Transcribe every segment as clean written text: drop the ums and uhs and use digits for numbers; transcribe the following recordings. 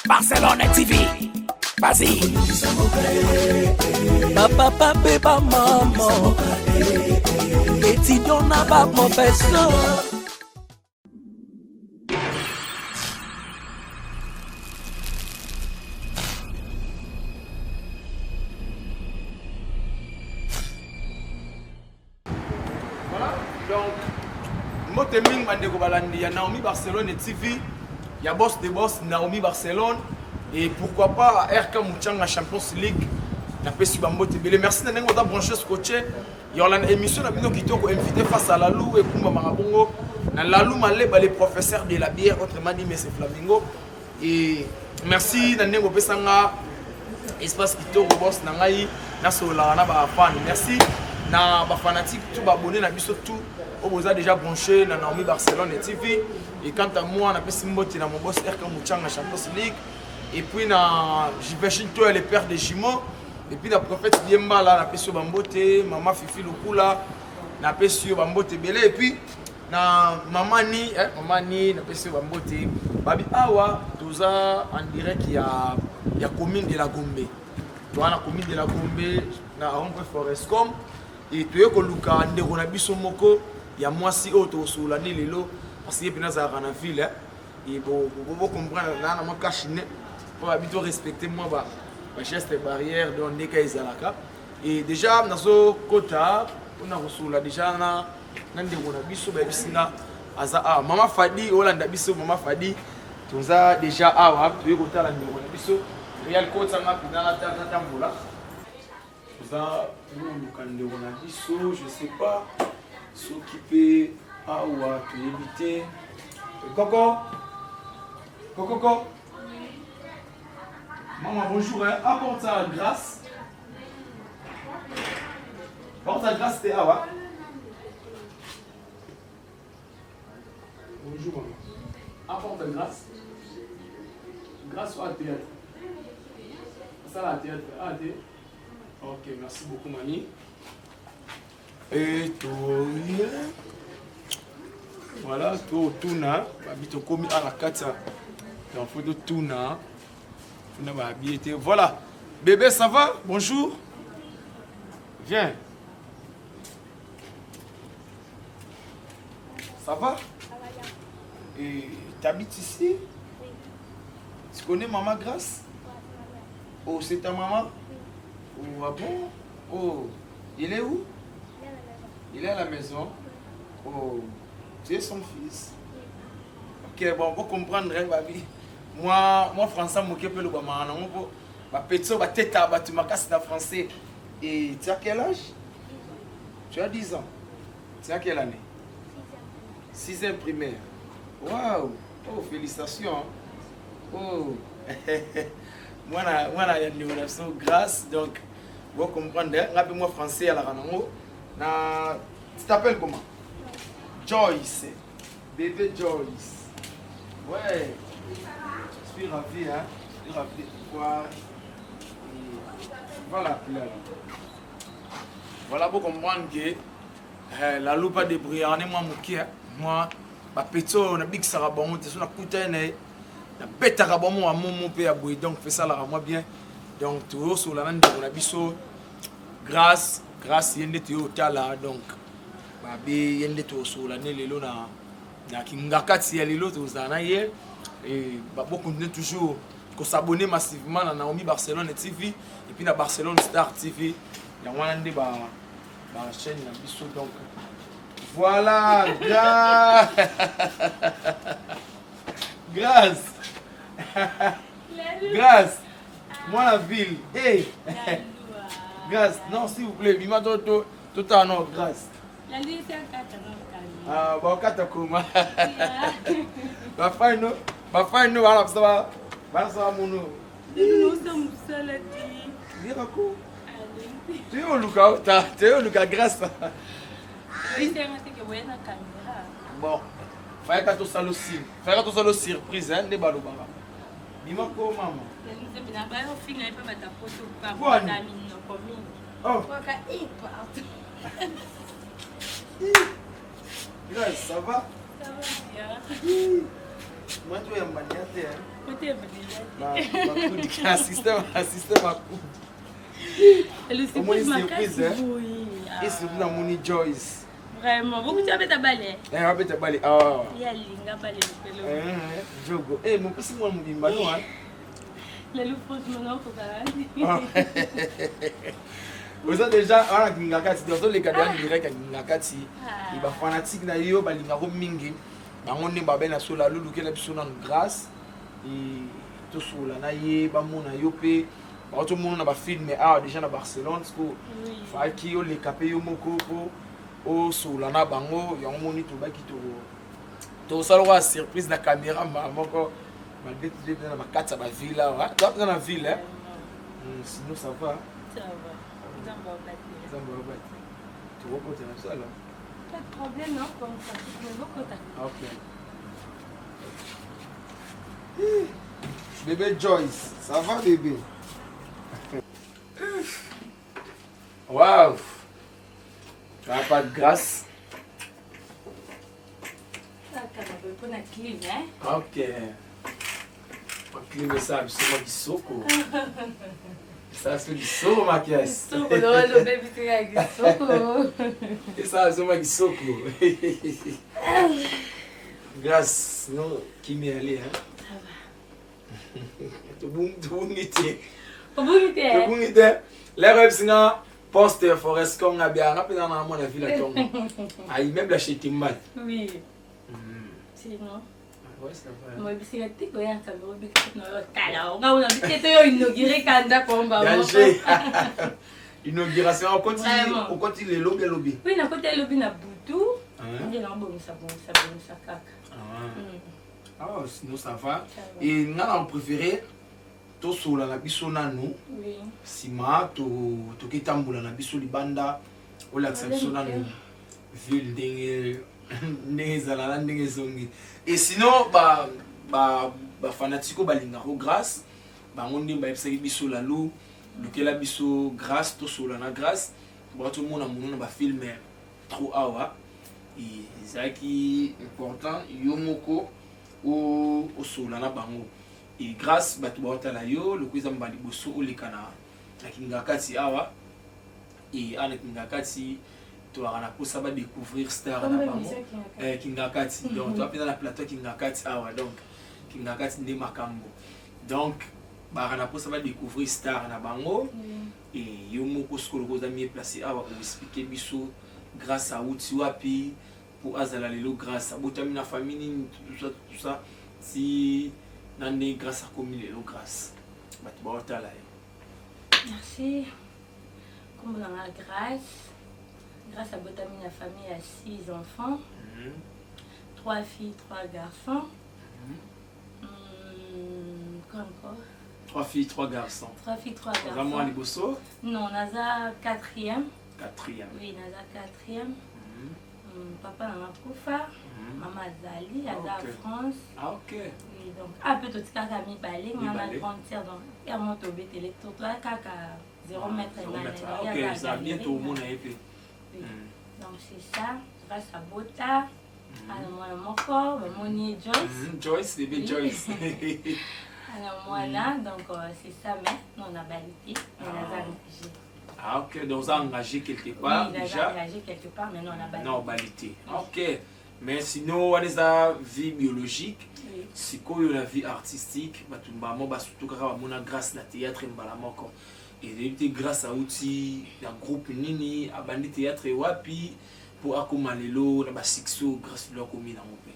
Barcelone TV. Vas-y. Ba papa mpe bamama, étudiant na baprofesseur. Voilà, donc mbote mingi bandeko balandi ya Naomi Barcelone TV, ya boss de boss Naomi Barcelone et pourquoi pas RK Muchanga Champions League. Napesi bambote ebele. Merci na ndenge oza branché, scotché ya olanda émission na bino kitoko, invité face à Lalou ekumbamaka bongo na Lalou Maleba, le professeur de la bière, autrement dit Monsieur Flamingo. Et merci na ndenge opesanga espace kitoko, boss na ngai, nasololaka na bafan. Merci na bafanatique tout, baabonné na biso tout oyo boza déjà branché na Naomi Barcelone TV. Et quant à moi, napesi mbote na mon boss RK Muchanga Champions League et puis na Jiveshin Toya, le père des jumeaux, et puis na prophète Diembala, napesi yo bambote. Mama Fifi Lukula, napesi yo bambote ebele. Et puis na mama ni mama ni, napesi yo bambote. Babi awa toza en direct ya commune de la Gombe. Toza na commune de la Gombe, na rond-point Forescom, et toye koluka ndeko na biso moko ya mwasi oyo tokosolola nde lelo, parce que ye mpena azalaka na ville, eh. Et bocomprendre na mwa cache-nez mpo babi to respecte mwa bageste barrière. Donc ndeka ezalaka et déjà nazokota mpona kosolola déjà na ndeko na biso. Bayebisi nga aza awa, mama Fadi olanda biso. Mama Fadi, toza déjà awa, toye kotala ndeko na biso Real kotanga mpena natambola. Toza koluka ndeko na biso, je sais pas soki mpe awa, toyebi te. Koko kokoko, maman, bonjour, hein. Apporte ça grâce, porte ça grâce te awa. Bonjour maman, apporte grâce, grâce au théâtre, ça la théâtre ah te. Ok, merci beaucoup mami. Et toye, voilà, totuna babi, tokomi awa na kati ya, donc faut totuna tuna babi ete. Voilà, bébé, ça va? Bonjour, viens. Ça va? Et t'habites ici? Oui. Tu connais maman Grâce? Ouais, c'est ma mère. Oh, c'est ta maman? Oui. Oh, ah bon? Oh, il est où? Il est à la maison. Il est à la maison? Oh, tu es son fils? Oui. Ok, bon, pour comprendre, hein, babi. Moi, français, moi, qui peux le voir, ba petit, ba tête, ba tu makasi na français. Et tu as quel âge? 10 ans. Tu as 10 ans. Tu as quelle année? Sixième. Sixième primaire. Waouh! Oh, félicitations. Oh. Moi, na ya ndeko na biso Grâce, donc, vous comprendre, hein? Nga pe moi français ala kanango. Na, tu t'appelles comment? Joyce. Bébé Joyce. Ouais. Je suis ravi, hein? Je suis ravi de te voir. Et voilà, l'appeler alors. Voilà pour comprendre que la loupe a débrouillé moi mokie, moi bapeti oyo nabikisaka bango te. So nakutani na ye, nabetaka bango ya momo mpe ya boye, donc esalaka mwa bien. Donc toyosola na ndeko na biso Grâce. Grâce ye nde toyotala, donc babe ye nde toyosola nde lelo na kingakati ya lelo tozala na ye. Et bocontinue toujours kos'abonner massivement na Naomi Barcelone TV et puis na Barcelone Star TV. Yango wana nde ba chaîne na biso. Donc voilà, grâce, grâce, grâce moi la ville. Hey, grâce, non, s'il vous plaît, bima to to totala. Non, grâce. Ah, bakata koma bafai no, bafai no, bana biso bana munu lirako. Toye oluka ota, toye oluka grâce. Bon, fayaka tosala osime, fayaka tosala surprise, nde balobaka bima ko mama. Kwani? Oh. Grâce, ça va? Moi toyamba nia te. Oteyamba deja. Système système akude. Omoni surprise, hein? Et surtout namoni Joyce. Vraiment, bokuti abeta bale. Eh, abeta bale awa. Ye alinga bale lokolo. Eh, jogo. Eh, mopesi mwana mobimba no hein. Lelo franchement naokoka. Oza déjà wana Kingakati, donc ozoleka deja direct ya Kingakati. Bafanatike na yo balingako mingi, bango nde babe na sola lulukela biso nanu Grâce tosola na ye, bamona yo mpe baotomona na bafilme awa déjà na Barcelone. Siko faki oleka mpe yo moko mpo osola na bango. Yango moni tobaki tosala kwa surprise na caméra mbala moko, malgré tout mpenza na bakati ya baville awa, toa mpenza na ville. Sinon ça va? Ça va. Nzambe abatela. Nzambe abatela. Tokokota na biso alors. Pas de problème, non? Comme ça, tokokota. Ok. Bébé Joyce, ça va bébé? Waouh! Pas de grâce. Mpona clim, hein? Ok. Clim esala biso mwa kisoko. Esala biso kisoko makasi. Kisoko, lobebisika kisoko. Esala biso mwa kisoko. Grâce, sinon kimi ali, hein? Ça va. Tobungi te. Obungi te. Tobungi te. Lero yebisinga poste Forescom nga bia nga mpenza na mwana ville ya ntongo. A immeuble ya chez Timbal. Oui. Sinon. Ouais, ça va. Moyebisika te koya kamera obikisa na yo tala nga ona bite te yo inauguré ka ndako mba. Danger. Inauguration okoti okoti lelo be lobi. Oui, nakoti elobi na butu. Nde na bongisa bongisa bongisa kaka. Ah, sinon ça va. Et nga na préféré tosola na biso nanu. Nsima toketambola na biso libanda, olakisa biso nanu ville ndenge ndenge ezala na ndenge ezongi. Et sinon bafanatike oyo balingako Grâce, bango nde bayebisaki biso: "Lalu, lukela biso Grâce, tosola na Grâce." Baka tomona mono na bafilme trop awa, ezalaki important yo moko osola na bango. Et Grâce, bato baotala yo loko eza mbala liboso oleka na Kingakati awa. E awa na Kingakati toyaka na mposa badécouvrir star na bango Kingakati. Donc toa mpenza na plateau ya Kingakati awa, donc Kingakati nde makambo. Donc baka na mposa badécouvrir star na bango. E yo moko sikoyo loko oza mieux placé awa koexpliquer biso Grâce awuti wapi mpo azala lelo Grâce, abotami na famille nini, tout ça, tout ça, si na ndenge Grâce akomi lelo Grâce, bato baotala ye. Merci. Kombo na nga Grâce. Grâce abotami na famille ya six enfants, trois filles, trois garçons. Quoi encore? Trois filles, trois garçons. Trois filles, trois garçons. Oza mwa liboso? Non, naza quatrième. Quatrième. Oui, naza quatrième. Papa na nga kufa, mama azali, aza Ok. France. Ah, ok. Oui, donc ape totikaka mibale, nga na Mibale. grande sœur. Donc ere mo tobetele to toya kaka 0 mètre. Zéro mètre. Ah, ok, eza bientôt omona ye mpe. Oui. Donc c'est ça. Grâce abota ana mwana moko, bamoni ye, Joyce. Joyce, bébé. Oui. Joyce. Ana mwana, donc c'est ça. Mais non, nabali te, mais naza engagé. Ah, ok, donc oza engagé quelque part. Oui, naza déjà engagé quelque part, mais non, nabali. Non, obali te, ok. Mais sinon wana eza vie biologique. Oui. Sikoyo na vie artistique, bato mbamo basutu kaka bamona Grâce na théâtre mbala moko. Eyebi te Grâce auti na groupe nini, abandi théâtre wapi mpo akóma lelo na basuccès oyo Grâce lelo akomi nango mpe.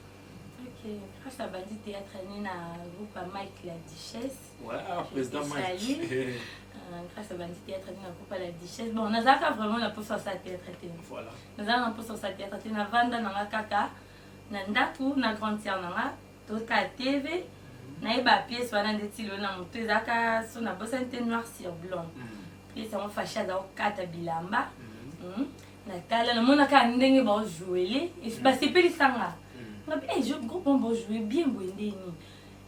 Ok, Grâce abandi théâtre ni na groupe ya Mike La Duchesse. Ouais, ah, président Je te Mike. salue. Grâce abandi théâtre ni na groupe ya La Duchesse. Bon, nazalaka vraiment na mposa osala théâtre te. Nazalaka na mposa osala théâtre te. Navanda nanga kaka na ndako na grande sœur nanga, totala TV, nayeba pièce wana ndeti lelo na motu ezalaka so nabosani te, Noir sur blanc. Pièce yango, Fashi aza kokata bilamba. Natala, namonaka ndenge baojouele, basepelisanga ngabi eh, groupe mo baojoue bien boye ndeni.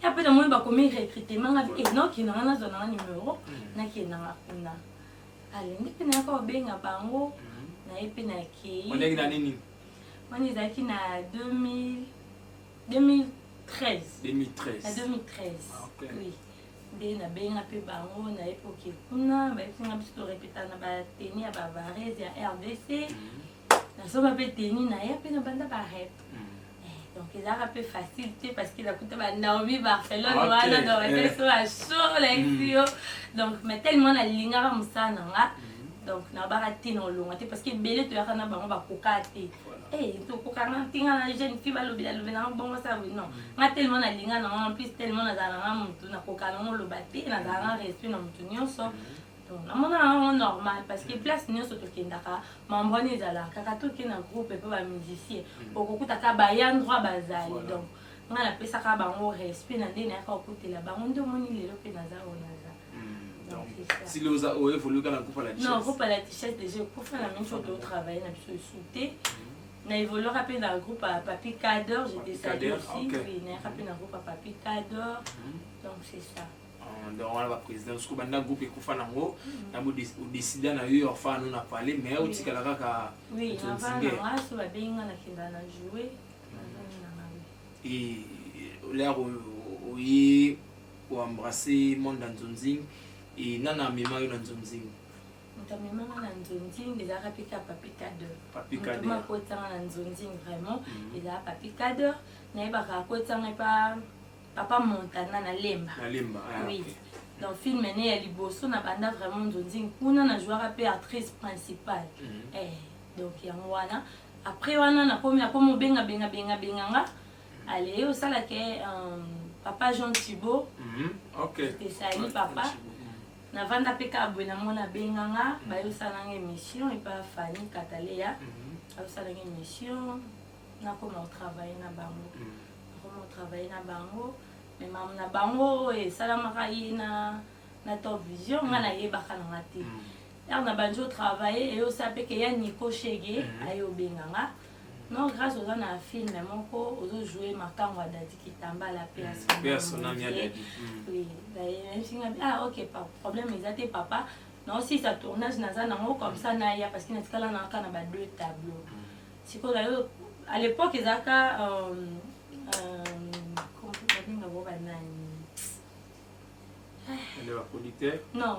Ya mpe namoni bakomi recrutement, ngabi eh, nakokende nga, nazwa nanga numero, nakendanga kuna. Alenge mpe nayaka kobenga bango, naye mpe nakei. Ondenge na nini? Wana ezalaki na 2000 2000. 2013. 2013. Na 2013. Ah, ok. Oui. Nde nabenga mpe bango, naye mpe oke kuna, bayebisi nga biso torepeta na bateni ya bavarese ya RDC. Nasomba mpe teni, naya mpe nabanda barep. Donc ezalaka mpe facile te parce que nakuta ba Naomi Barcelone wana, donc bateso bachaud, nayebisi yo. Donc mais tellement nalingaka mosala na nga, donc nabaka te na olonga te parce que ebele toyaka na bango bakoka te. Tokokanga te, nga na jeune fille, balobela lobela nga bongo sa boye. Non, nga tellement nalinga nango, en plus tellement nazala nanga motu nakoka nango oloba te, nazala na respect na motu nyonso. Donc namona yango normal parce que place nyonso tokendaka, mambo wana ezalaka kaka. Toke na groupe mpe bamusicien, okokutaka baya droit bazali. Donc nga napesaka bango respect na nde nayaka kokutela bango, nde omoni lelo mpe naza oyo naza. Donc sili oza oévolue kaka na groupe ya la Non, groupe ya la Duchesse déjà ekufa na mingi, totravaille na biso esu te. Na évoluera mpe na groupe ya Papi Cador, je te salue aussi. Oui, nayaka mpe na groupe ya Papi Cador, donc c'est ça. Donc wana baprésident soki banda groupe ekufa nango, na odécida na yo orfa no na palais, mais otikala kaka. Oui, nanga so babengi nga, nakenda na jouer, nazongi nanga. Et l'air oye oembrasse monde ya nzonzing, e nana amema yo na nzonzing? Moto amemanga na nzonzing ezalaka mpe kaka Papi Cador. Papi Moto Cador. Akotanga na nzonzing vraiment ezalaka Papi Cador. Nayebaka akotanga epa Papa Montana na Lemba. Na Lemba, ah. Oui. Donc film ne ya liboso na banda vraiment nzonzing kuna, na jouaka mpe actrice principale. Donc yango wana, après wana nakomi, akomi obenga benga benga benga nga, ale osalaka Papa Jean Thibault. Te sali papa. Navanda mpe kaka boye, namona abenganga, bayosalanga émission epa Fani Kataleya. Ayosalanga émission, nakoma kotravaille na bango, nakoma kotravaille na bango. Mais mamu na bango oyo esalamaka ye na Top Vision, nga nayebaka nanga te. Ere na bandi otravaille, eyosala mpe ke ya Nico Shege aye obenganga: "Non, Grâce, oza na film moko, ozojoue makango ya Dadi Kitambala." Mpe Mpe ya sonami ya Dadi. Oui, nayebisi: "Ah ok, problème eza te papa, naosisa tournage naza nango comme ça naya", parce que natikala naka na ba deux tableau. Sikoyo nayo à l'époque ezalaka babenga bo banani? Nde baproducteur? Non,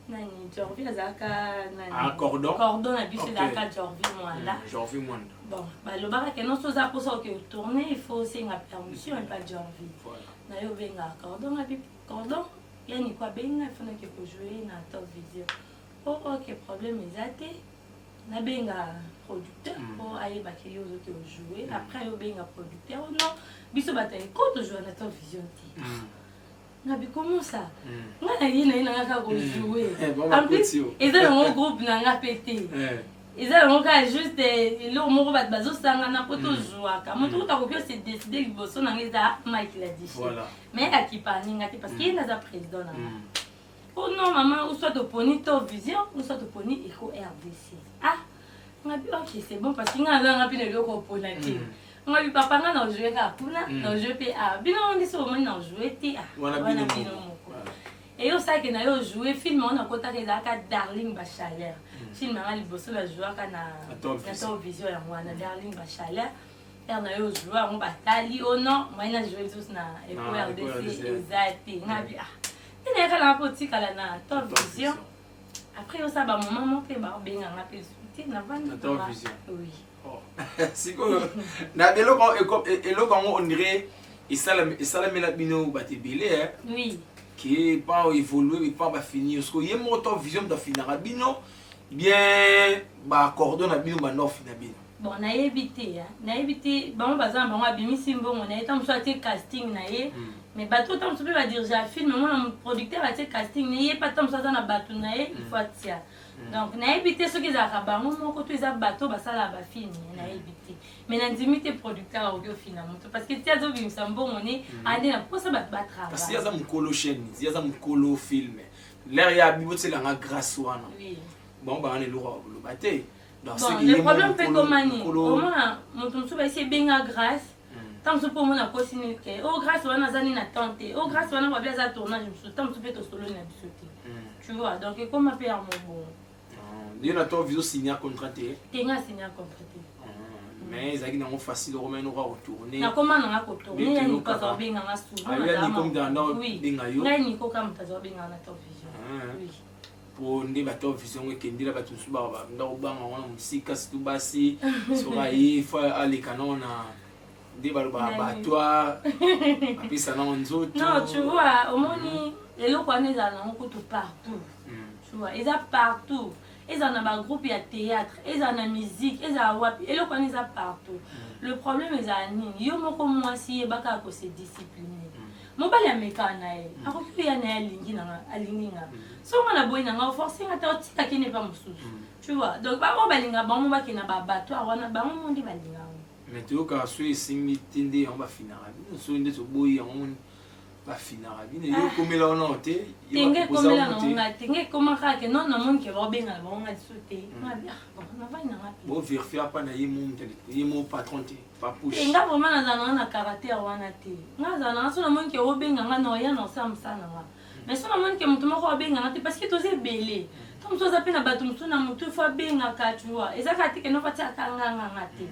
nani, Jorvi azalaka nani? Ah, Cordon. Cordon na biso ezalaka Jorvi Mwanda. Jorvi Mwanda. Bon, balobaka ke nyonso oza mposa oke tourner, il faut osenga permission epa Jorvi. Na yo obengaka Cordon, abi: "Cordon, yani ko abenga, il faut nake kojouer na Top Vision." "Oh ok, problème eza te, nabenga producteur mpo ayebaki yo ozoki ojoue." Après ayo obenga producteur: "Oh non, biso bato ya eko tojoue na Top Vision te." Ngabi: "Comment ça? Nga na ye na ye nanga kaka kojoue." Bon, En plus bakoti yo. Eza yango groupe na nga mpe te, eza yango kaka juste eloko moko bato bazosangana mpo tozwaka moto kuta akoki ose décide liboso nanga eza Mike la Diche. Mais akipa aninga te parce que ye naza président na nga. "Oh non mama, ou soit toponi Top Vision, ou soit toponi Eco RDC." Ah, ngabi: "Ok, c'est bon", parce que nga nazanga mpe na eloko opona te. Ngabi: "Papa, nga na ojoue kaka kuna, na ojoue mpe ah bino nde so omoni na ojoue te ah." Wana Wana bino bino moko. moko. Eyo osalaki na yo ojoue film wana, akotaka, ezalaka Darling Bachaleur, film yanga liboso najouaka na Na Top na Vision. Top Vision. Yango wana Darling Bachaleur, ere na yo ojoue yango, batali: "O non, moyen na joue lisusu na Eco Na Eco RDC RDC. eza te." Ngabi: "Ah, nde nayaka nanga mpo otikala na Top Top Vision." Vision. Après osala bamoma moko mpe babenganga mpe lisusu te, navandi. Na Top Vision. Oui. Oh. Sikoyo na eloko eloko yango, on dirait esalamela bino bato ebele, eh. Ke pa évolue, pa bafini, parce ye moko Top Vision moto afinaka bino bien, bacordon na bino banda ofina bino. Bon, nayebi te, ah. Nayebi te, bango baza na bango, abimisi mbongo na ye, ntango mosusu atie casting na ye. Mais bato ntango mosusu mpe badirige ya film, mona producteur atie casting na ye, pa ntango mosusu aza na bato na ye, il faut atia. Donc nayebi te soki ezalaka bango moko to eza bato basalaka bafilm, nayebi te. Mais nandimi te producteur akoki ofina moto, parce que ti azobimisa mbongo ne ande na mposa bato Parce que batravaille. aza mokolo chaîne, ye aza mokolo film, l'air ya abi botielanga Grâce wana. Bango baa na eloko ya koloba te. Donc, Bon, c'est que le ye problème moko mpe komani, omona moto mosusu baesi ebenga Grâce, ntango mosusu mpe omona akosi nini ke o Grâce wana aza nini na temps te, o Grâce wana babi aza tournage mosusu, ntango mosusu mpe tosololi na biso te. Tu vois, donc ekoma mpe ya mobongo. Yo na Top Vision signer contrat te? Te, nga signer contrat te. Mais ezalaki nango facile, okomai noka kotourne. Nakoma nanga kotourne, ya Niko aza kobenganga souvent. Niko moto anda obenga yo? Ngai Niko ka moto aza kobenganga na Top Vision. Oui. Po nde ba Top Vision ngo ekendela, bato mosusu banda kobanga wana mosika, surtout basi. Soki aye, fo aleka nao na nde balobaka abattoir, apesa nao nzoto. Non, tu vois, omoni eloko wana ezala nango kutu partout. Tu vois, eza partout, ezala na bagroupe ya théâtre, ezala na musique, ezala wapi, eloko wana eza partout. Le problème ezala nini? Yo moko mwasi, yebaka kose discipline. Mobali amekaka na ye, akoki koya na ye, alingi nanga, alingi nga. So nga na boyi nanga, oforce nga te, otikaki ne pa mosusu, tu vois. Donc bango balinga, bango bakende na baabattoir wana, bango mo nde balinga yango. Mais toyokaka so esimbi te, nde yango bafinaka bino. So nde toboyi yango, moni bafinaka bino. Yo ekomela wana te? Tenge ekomela nango nga te. Nge ekoma kaka ke non, namoni ke baobengana bango nga lisu te. Navandi nanga pe. Boverifie apa na ye mo, ye mo patron te, papouche. Nga vraiment nazala nanga na caractère wana te. Nga azala nanga, so namoni ke obenga nga, na oya na osala mosala nanga. Mais so namoni ke moto moko abenganga te, parce que toza ebele, to mosusu aza mpe na bato mosusu na motu, fo abengaka, tu vois. Eza kaka te ke noko atiaka nganganga te.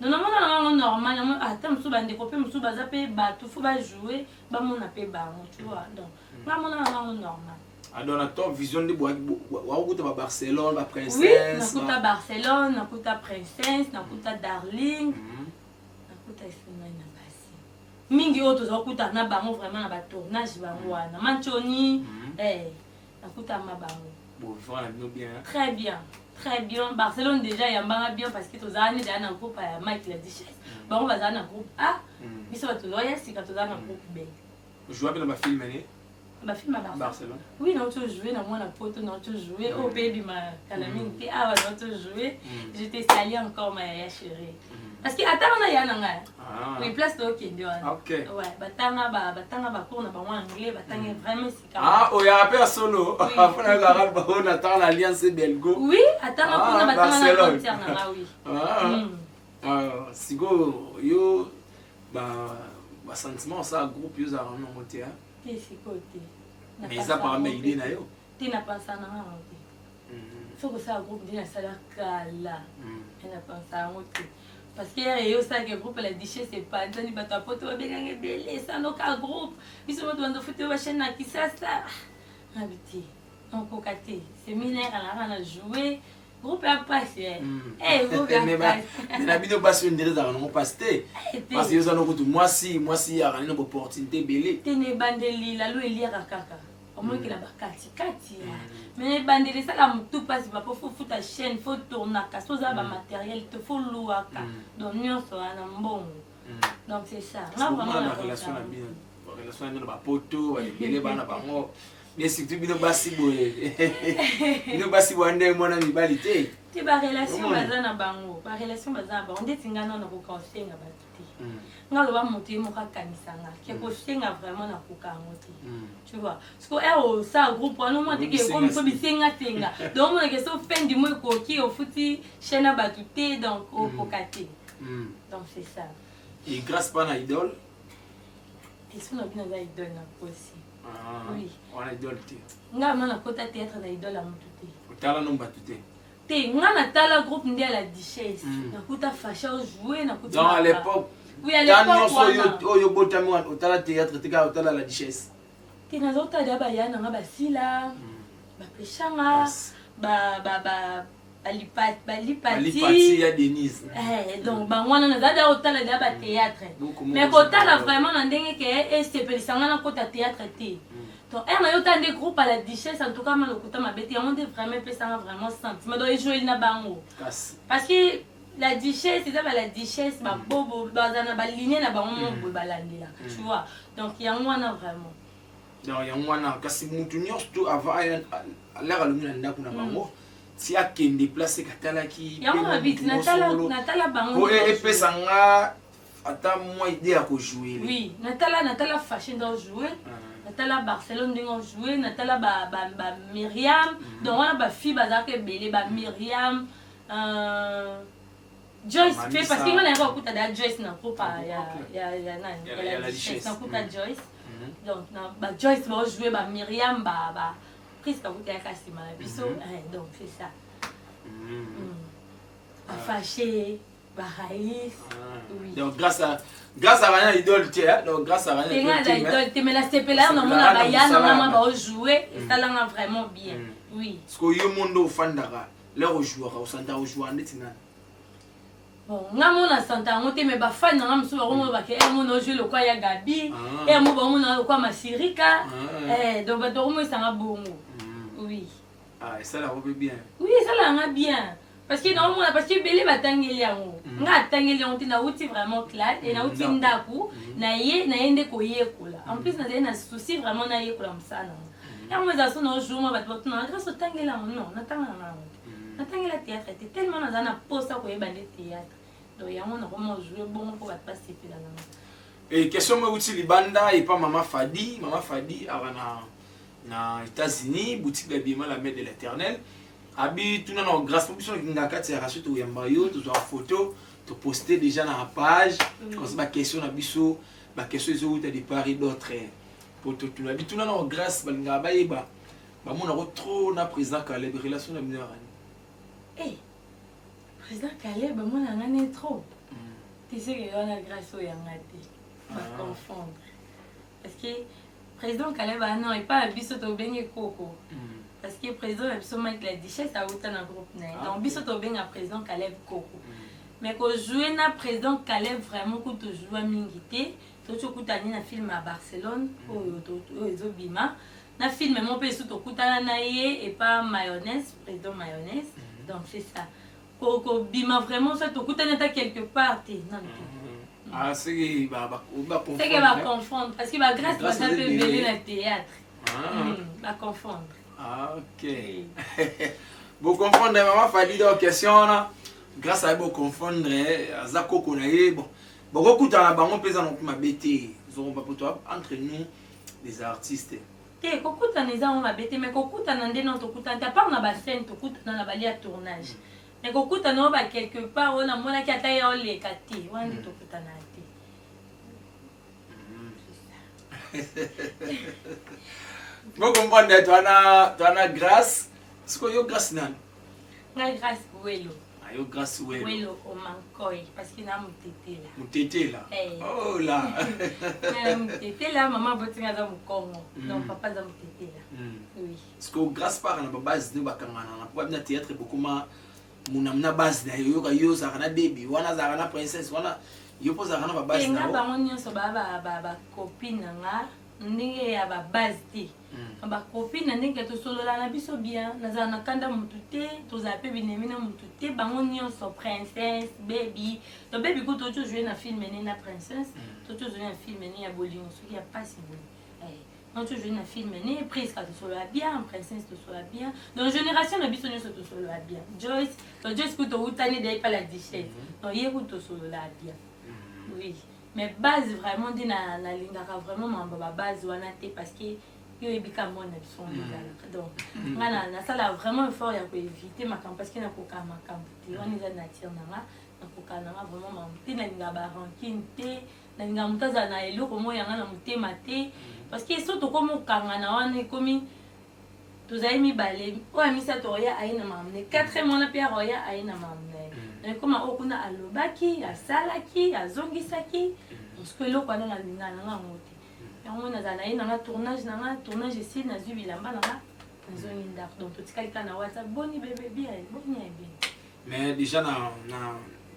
Donc namona nanga yango normal. Ata mosusu bandeko mpe mosusu baza mpe bato, fo bajoue, bamona mpe bango, tu vois. Donc nga mona nanga yango normal. Alors na Top Vision nde wakokuta ba Barcelone, ba Princesse? Oui, nakuta Barcelone, nakuta Princesse, nakuta Darling, nakuta esungai na basi mingi oyo toza kokutana na bango vraiment na batournage. Bango wana Manchoni, nakutama bango. Bovivre na bino bien? Très bien, très bien. Barcelone déjà yambanga bien, parce que tozala nde déjà na groupe ya Mike la Duchesse. Bango bazala na groupe A, biso bato tozoya sika tozala na groupe B. Joua mpe na bafilme ne? Bafilme ya Barcelone? Oui, nauti ojoue na mwana poto, nauti ojoue oyo mpe ebima kala mingi te awa, nauti ojoue. Je te salue encore, ma yaya chérie, parce que ata wana ya na ngai. Oui, place tookende wana. Ouais, batanga bacours na bango anglais, batanga vraiment esika. Ah, oyaka mpe ya solo mpona kaka bango natanga na Alliance Belgo. Oui, atanga mpona batanga na frontière na nga, oui. Sikoyo yo basentiment osala groupe, yo ozalaka nango te? Te, sikoyo te. Mais eza parmi idée na yo? Te, napensa nanga yango te. Soki osala groupe nde nasala kala, mais napensa yango te, parce que ere yo osalaka groupe La Duchesse epanzani, bato ya poto babenganga ebele, esanoka groupe biso moto bando futi oyo bachaîne na Kisasa. Nabi te, nakoka te. Séminaire nalaka na joue groupe ya pasi, groupe ya pasi. Na bino basi oyo ndenge ezalaka nango pasi te, parce que yo oza nokutu mwasi, mwasi yaka nino opportunité ebele. Te, na ebandeli lalo eliaka kaka, omoki na bakatikati, mais na ebandeli esala motu mpasi bapo fo futa chaîne, fo tournaka, so oza bamatériel te, fo luwaka, donc nyonso wana mbongo. Donc c'est ça. Nga vraiment na relation na bino, relation na bino bapoto baebele bana bango, mais surtout bino basi boye, bino basi boye nde mwana mibali te. Te, barelation baza na bango, barelation baza na bango. Ndeti nga nano nakoka kosenga bato te. Nga aloba moto ye moko akanisa nga ke kosenga, vraiment nakoka yango te, tu vois. Siko ere osala groupe wana, omona teke ekomi so bisengasenga, donc omonake so fin du mois ekoki, ofuti chaîne ya bato te, donc okoka te. Donc c'est ça. Et grâce pas na idole? Eso na bino aza idole na kosi. Oui. Wana idole te? Nga ma nakota théâtre na idole ya motu te. Otala no bato te? Te, nga natala groupe nde ya La Duchesse. Nakuta Facha ojoue, nakuta. Donc à l'époque? Oui, à l'époque wana. Oyo obotami wana, otala théâtre te, kaka otala La Duchesse? Te, nazotala baya nanga, basila bapeshanga, balipati ya Denise. Donc bango wana naza da otala deya bathéâtre, mais kotala vraiment na ndenge ke esepelisa nga nakota théâtre te. Donc ere na yo tala nde groupe à La Duchesse, en tout cas ma lokuta mabe te, yango nde vraiment epesanga vraiment sentiment, donc ejoeli na bango, parce que La Duchesse eza ba La Duchesse, babobo baza na baligne na bango mo boye balandelaka, tu vois. Donc yango wana vraiment. Donc yango wana, kasi mutu nyonso to avant alaka alongi na ndako na bango ti akende place ekatalaki. Yango na biti natala bango. Epesa nga ata mwa idée ya kojouer. Oui, natala Fashion nde ojoue, natala Barcelone ndenge ojoue, natala ba Myriam. Donc wana bafille bazalaka ebele, ba Myriam, Joyce mpe, parce que nga nayaka kokuta da Joyce na groupe ya nani, ya La Duchesse. Nakuta Joyce, donc na ba Joyce baojoue, ba Myriam, ba Priske akuta yaka nsima na biso. Donc c'est ça, bafâché. Baraïs. Oui. Donc grâce à bana idole te, hein? Donc grâce à bana Te nga aza idole te, mais nasepela yo namona baya nanga ma baojoue, esalanga vraiment bien. Oui. Parce que yo mondo ofandaka lere ojouaka, osantaka ojouaka ndeti nani? Bon, nga mona santa yango te, mais bafani nanga mosusu bakomona bake e mona ojoue lokwa ya Gabi, e mo baomona lokwa Masirika. Donc bato bakomonisanga bongo. Oui. Ah, esalaka mpe bien. Oui, esalaka bien. Parce que naomona, parce que ebele batangeli yango. Nga atangeli yango te, nauti vraiment classe e nauti ndako na ye nde koyekola. En plus nazali na souci vraiment nayekola mosala nango. Yango eza so naojour mwa bato batuna: "Grâce, otangeli yango?" Non, natangela na yango te. Natangela théâtre te, tellement naza na posa koyeba nde théâtre. Donc yango nakoma ojoue bongo mpo bato basepela nango. E question moko euti libanda epa Mama Fadi. Mama Fadi aka na États-Unis, boutique d'habillement La Main de l'Éternel. Abi tuna na Grâce po biso nakinga kati ya raso, toyamba yo, tozwaka photo, toposte déjà na page. Comme baquestion na biso, baquestion ezowuta de part et d'autre po totuna. Abi tuna na Grâce, balingaka bayeba, bamonako trop na président Caleb, relation na bino yakani? Eh, président Caleb amonanga ne trop te, seke wana Grâce oyo yanga te, baconfondre, parce que président Caleb ano epai ya biso tobenge koko, parce que président na biso Mike la Duchesse auta na groupe na ye. Donc biso tobenga président Caleb koko. Mais kojoue na président Caleb, vraiment ku tojoua mingi te. Toti okutani na film ya Barcelone oyo oyo ezobima na film mo mpe esu, tokutana na ye epa Mayonnaise, président Mayonnaise. Donc c'est ça, kobima vraiment so tokutani ata quelque part te, nano te. Ah, seke seke baconfondre, parce que bagrâce baza mpe ebele na théâtre, baconfondre. Ah, ok, boconfondre Mama Fadi. Donc question wana, Grâce aye boconfondre, aza koko na ye. Bon, bokokutana na bango mpe eza na mabe te, zokomba po to entre nous des artistes. Te, kokutana eza ngo mabe te, mais kokutana nde non, tokutana te à part na bascène, tokutana na balia tournage. Mais kokutana oyo ba quelque part oyo namonaki ata ye oleka te, wana nde tokutana te. Bocomprendre, towana Grâce. Sikoyo yo Grâce nani? Ngai Grâce Welo. Ayo Grâce Welo. Welo Omankoy, parce que na motetela. Motetela. Oh là. Na motetela, mama abotinga aza mokongo, donc papa aza motetela, oui. Sikoyo Grâce part na babase nde bakangana na po babina théâtre, bokoma munam na base na yo. Yoka, yo ozalaka na Bebi wana, azalaka na Princesse wana, yo mpo ozalaka na babase na nga. Bango nyonso baa bacopine na nga ndenge ya babase te, bacopine na ndenge tosolola na biso bien. Nazala na kanda motu te, tozala mpe binemi na motu te. Bango nyonso, Princesse, Baby, to Baby ku toti ojoue na film ne na Princesse, toti ojoue na film ne ya bolingo soki ya pasi boye, toti ojoue na film ne Presque, tosolola bien. Princesse tosolola bien. Donc génération na biso nyonso tosolola bien. Joyce, to Joyce ku toutani dai pa la Duchesse, donc ye ku tosolola bien, oui. Mais base vraiment nde nalingaka vraiment mambo babase wana te, parce que yo oyebi ka mwana biso ngo ezalaka. Donc nga nasala vraiment effort ya koevite makambo, parce que nakoka makambo te wana, eza nature na nga. Nakoka nanga vraiment makambo te, nalingaka barancune te, nalingaka moto azala na eloko moko yanga na motema te, parce que so tokomi okangana wana, ekomi tozali mibale, oyo ya misato oya aye na makambo ne, quatrième wana mpe akoya aye na makambo na ye. Donc ekoma oyo kuna alobaki, asalaki, azongisaki. Parce que eloko wana nalingaka nanga yango te. Yango nazala na ye nanga tournage nanga, tournage esili, nazwi bilamba nanga, nazongi ndako. Donc totikali kaka na WhatsApp: "Boni bebe? Bien, boni ya bien." Mais déjà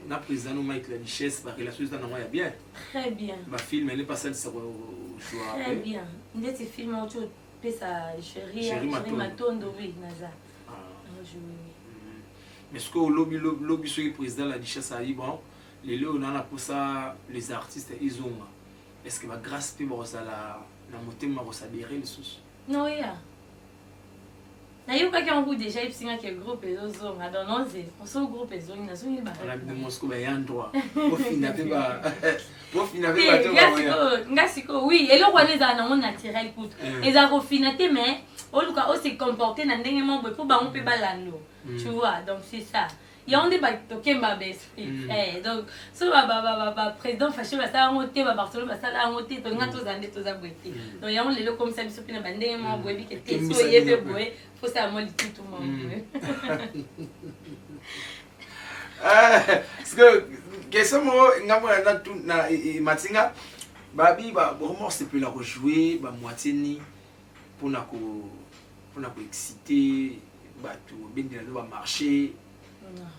na président no Mike la Duchesse, barelation eza nango ya bien? Très bien. Bafilm ele pasalisa kojoa? Très bien. Ndeti film oti opesa Chéri Matondo, oui, naza najoue. Mais ce que olobi lobi, soki président la Duchesse ayi: "Bon, lelo oyo naa na posa les artistes ezonga", est ce que bagrâce mpe bakozala na motema kosadere lisusu? Noya, nayokaki yango déjà, ebisingaki groupe ezozonga. Donc noze oso groupe ezongi, nazongi. Mosiko baya droit bofina mpe, bofina mpe bato. Nga sikoyo, oui, eloko wana ezala nango naturel kutu, ezala kofina te, mais oluka ose comporte na ndenge moko boye mpo bango mpe balando, tu vois. Donc c'est ça, yango nde tokemba baesprit. Donc so baprésident Fashe basala yango te, babarcelone basala yango te, tolinga tozala nde toza boye te. Donc yango lelo ekomisa biso mpe na bandenge moko boyebi ke te, so oye mpe boye, fosala mwa litutu moko boye. Parce que Question moko nga moko na na matinga babi ba vraiment sepela ko jouer ba moitié ni pona ko pona ko exciter bato obendela no ba marché. Non,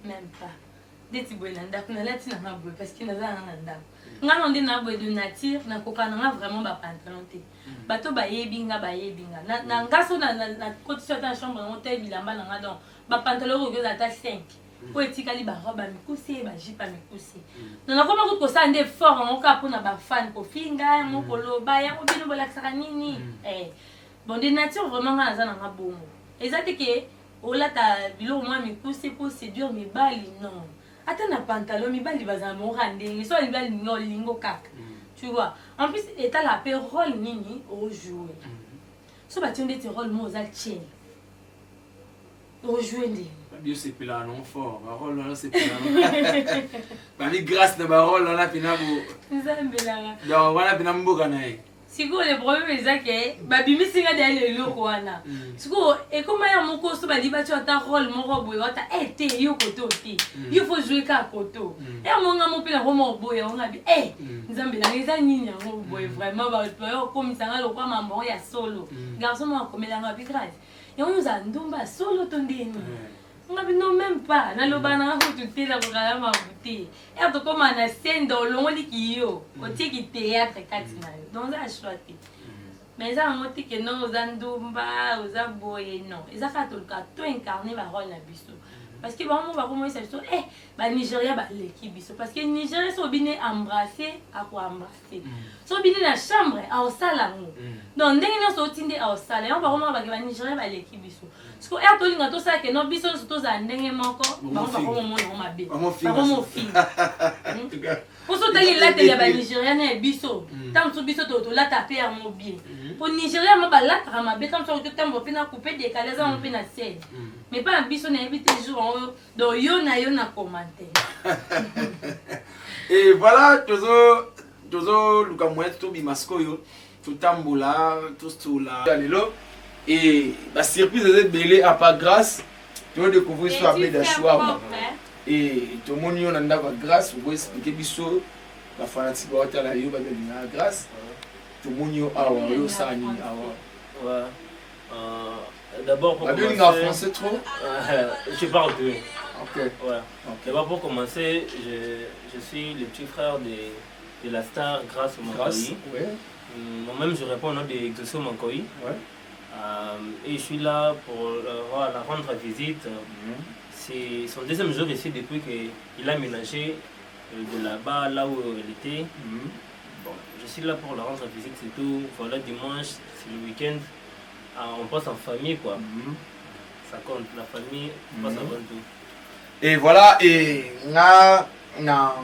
même pas. Ndeti boye na ndako nalati na nga boye parce que naza nanga na ndako. Nga no nde na boye de nature, nakoka na nga vraiment ba pantalon te. Bato bayebi nga, bayebi nga. Na nga so na kotisi ata na chambre yango te, bilamba na nga, donc ba pantalon okoki ozala ata 5 oyo etikali, ba robe ya mikuse, ba jupe ya mikuse. Donc nakoma kutu kosala nde effort yango kaka mpona ba fan, kofinga yango, koloba yango, bino bolakisaka nini. Bon, de nature vraiment nga naza nanga bongo. Eza te ke olata biloko mwa mikuse mpo séduire mibali, non. Ata na pantalon, mibali bazala bango kaka ndenge so mibali linga olingo kaka, tu vois. En plus etala mpe rôle nini ojoue. So batie ndeti rôle mo oza tiele, ojoue ndenge. Babi osepelaka nango fort ba rôle wana, osepelaka babi grâce na ba rôle wana mpena bo. Nzambelaka. Donc wana mpena mboka na ye. Sikoyo le problème eza ke babimisi nga deya eloko wana. Sikoyo ekoma ya moko so bali batio ata rôle moko boye wata e te, yo koto te, yo faut jouer kaka koto ya monga mo mpe nakoma oboya onga bi e nzambe nanga eza nini yango boye. Vraiment bato bayo okomisa nga lokwa mambo ya solo. Garçon moko akomelanga bi: "Grâce, yango ozala ndumba ya solo to ndeni?" Nga bi: "Non, même pas." Naloba nanga kutu te, nakokala mambu te. Ere tokóma na scène, olongoliki yo, otieki théâtre kati na yo, donc oza ya choix te. Mais eza yango te ke non, oza ndumba, oza boye, non. Eza kaka toluka to incarne ba rôle na biso, parce que bango moko bakomonisa biso banigéria baleki biso, parce que Nigéria so obini embrasse, akoembrasse, so obini na chambre, aosala yango. Donc ndenge nyonso otindi, aosala yango. Bakomaka bake banigéria baleki biso. Siko ere tolinga tosala ke no, biso nyonso tozala ndenge moko, bango bakomomona yango mabe, bakomofinga. Mposo otali elateli ya banigéria na ya biso, ntango mosusu biso tolata mpe yango bien, po Nigéria mo balataka mabe. Ntango mosusu totambola mpe na coupe décalé, aza yango mpe na scène, mais mpa na biso nayebi te jour yango. Donc yo na yo na commentaire. Et voilà, tozoluka moyen tobima sikoyo, totambola, tosola lelo e ba surprise eza ebele. Apa grâce todécouvrir so abeda shwama e tomoni yo na ndako ya Grâce. Okoexpliquer biso, ba fanatique baotala yo, babelingaka Grâce. Tomoni yo awa, oyo osala nini awa? Ouais. D'abord, pour commencer. Français trop. Je parle deux. Ok. Ouais. D'abord, pour commencer, je suis le petit frère de la star Grâce Grâce, Mankoyi. Ouais. Moi-même, je réponds au nom de Exaucé Mankoyi. Et je suis là pour la rendre visite. C'est son deuxième jour ici depuis qu'il a aménagé de là-bas, là où elle était. Bon, je suis là pour la rendre visite, c'est tout. Voilà, dimanche, c'est le week-end. Ah, on passe en famille, quoi. Ça compte, la famille passe avant tout. Et voilà, et nga na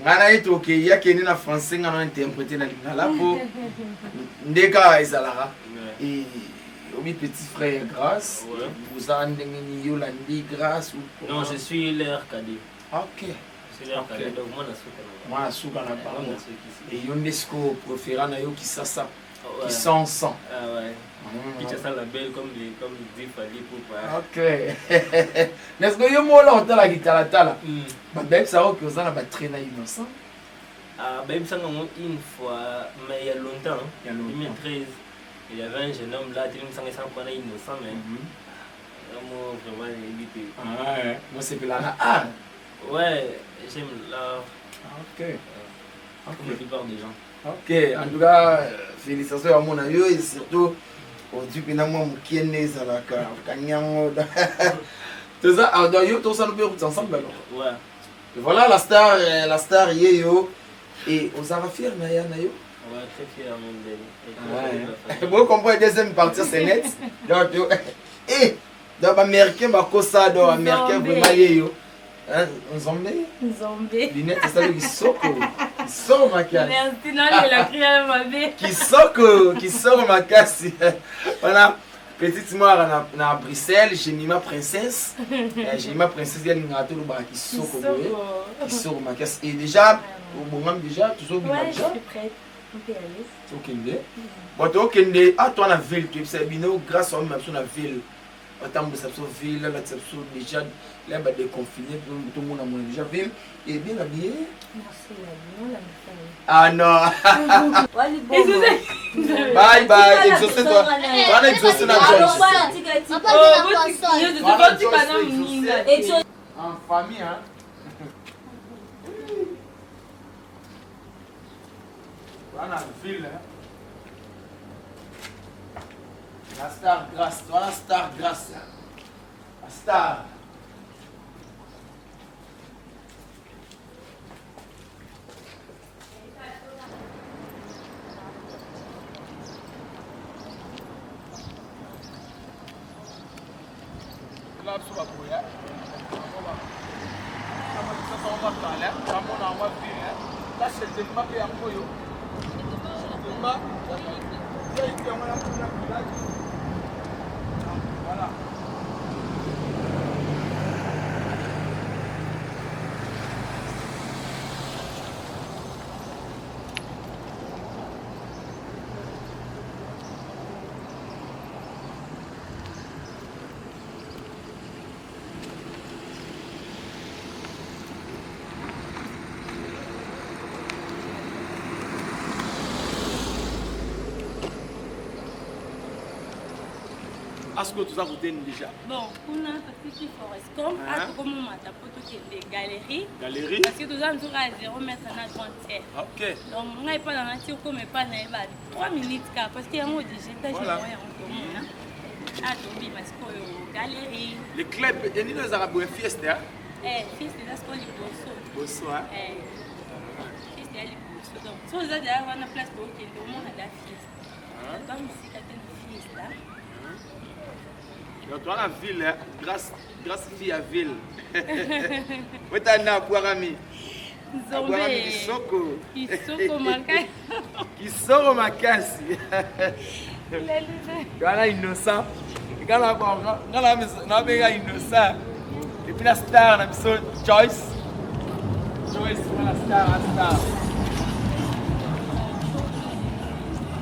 nga na ye tokei, akende na français, nga na interprété na lingala po nde kaka ezalaka. Et obi petit frère Grâce, oza ndenge nini? Yo olandi Grâce ou Non, je suis leur cadet. Ok. Je suis leur cadet, donc moi, na Mwana suka na bango. Moi, e yo nde sikoyo préféra na yo Kisasa, Kisansan. Ah ouais. Kinshasa la belle, comme dit Fally Ipupa. Ok, mais ce que yo mola otalaki talatala, bato bayebisaka oke oza na ba trait na Innocent. Ah, ben, ça, une fois, mais il y a longtemps, Il y a longtemps. 2013, il y avait un jeune homme là, il me semble qu'on est Innocent, mais moi, vraiment, il était. Ah, mosepelaka art. Ouais, j'aime l'art, comme la plupart des gens. Ok, en tout cas félicitations ya mona yo, et surtout ozwi mpena mwa mokie nde ezalaka okangi yango. Toza ah, donc yo tosala mpe route ensemble alors. Ouais. Voilà la star, la star ye yo, et ozalaka fier na ya na yo. Ouais, très fier même d'elle. Et très fier de la famille. Vous comprenez, deuxième partie c'est net. Donc donc américain bakosa, donc américain Nzambe. vraiment ye yo. Hein, Nzambe. Nzambe. Lunette esali kisoko, kisoko makasi. Merci, nalela kriala mabe. Kisoko, kisoko makasi. Voilà, petite moire na Bruxelles, Jemima Princesse. Jemima Princesse yalingaka tolobaka kisoko boye, kisoko makasi. Et déjà obongami déjà, tozobima? Ouais, je Déjà suis prête. On peut y aller. Tokende. Bon, tokende atwa na ville, toyebisa bino grâce aomema biso na ville, batambwisa biso ville, alatisa biso déjà. Là, bah, déconfiné, tout le monde a déjà ville. Et bien habillé. Merci, la Ah non. Bye bye. Exaucé toi. Wana exaucé na Joyce. En famille, hein. Wana ville, hein. La star grâce. Voilà star grâce. La star. Là, biso baboya bamona yango ville la cheltenma mpe yango oyo cheltenma yango na kuna village. Voilà. Asko toza koteni déjà. Bon, kuna totiki Forescom, atokomomata po tokende galerie. Galerie. Parce que toza nzoka ya 0 mètre na grande terre. Ok. Donc ngai epa na nati okoma epa na ye ba 3 minutes kaka, parce que yango déjà étage Voilà. yango yango tomona. Atobima sikoyo galerie. Le club enino ezalaka boye fieste, hein? Eh, fils eza sikoyo liboso. Boso, hein? Eh, fils ya liboso. Donc so oza deya wana place tookende omona da fils. To misika te na fils la. Donc toza na ville, hein? Grâce, grâce fille ya ville otani abwakami abwakami. Nzombe. Kisoko. Kisoko makasi. Kisoko makasi. Wana innocent nga nabenga innocent et puis la star na biso Joyce. Joyce wana star a star,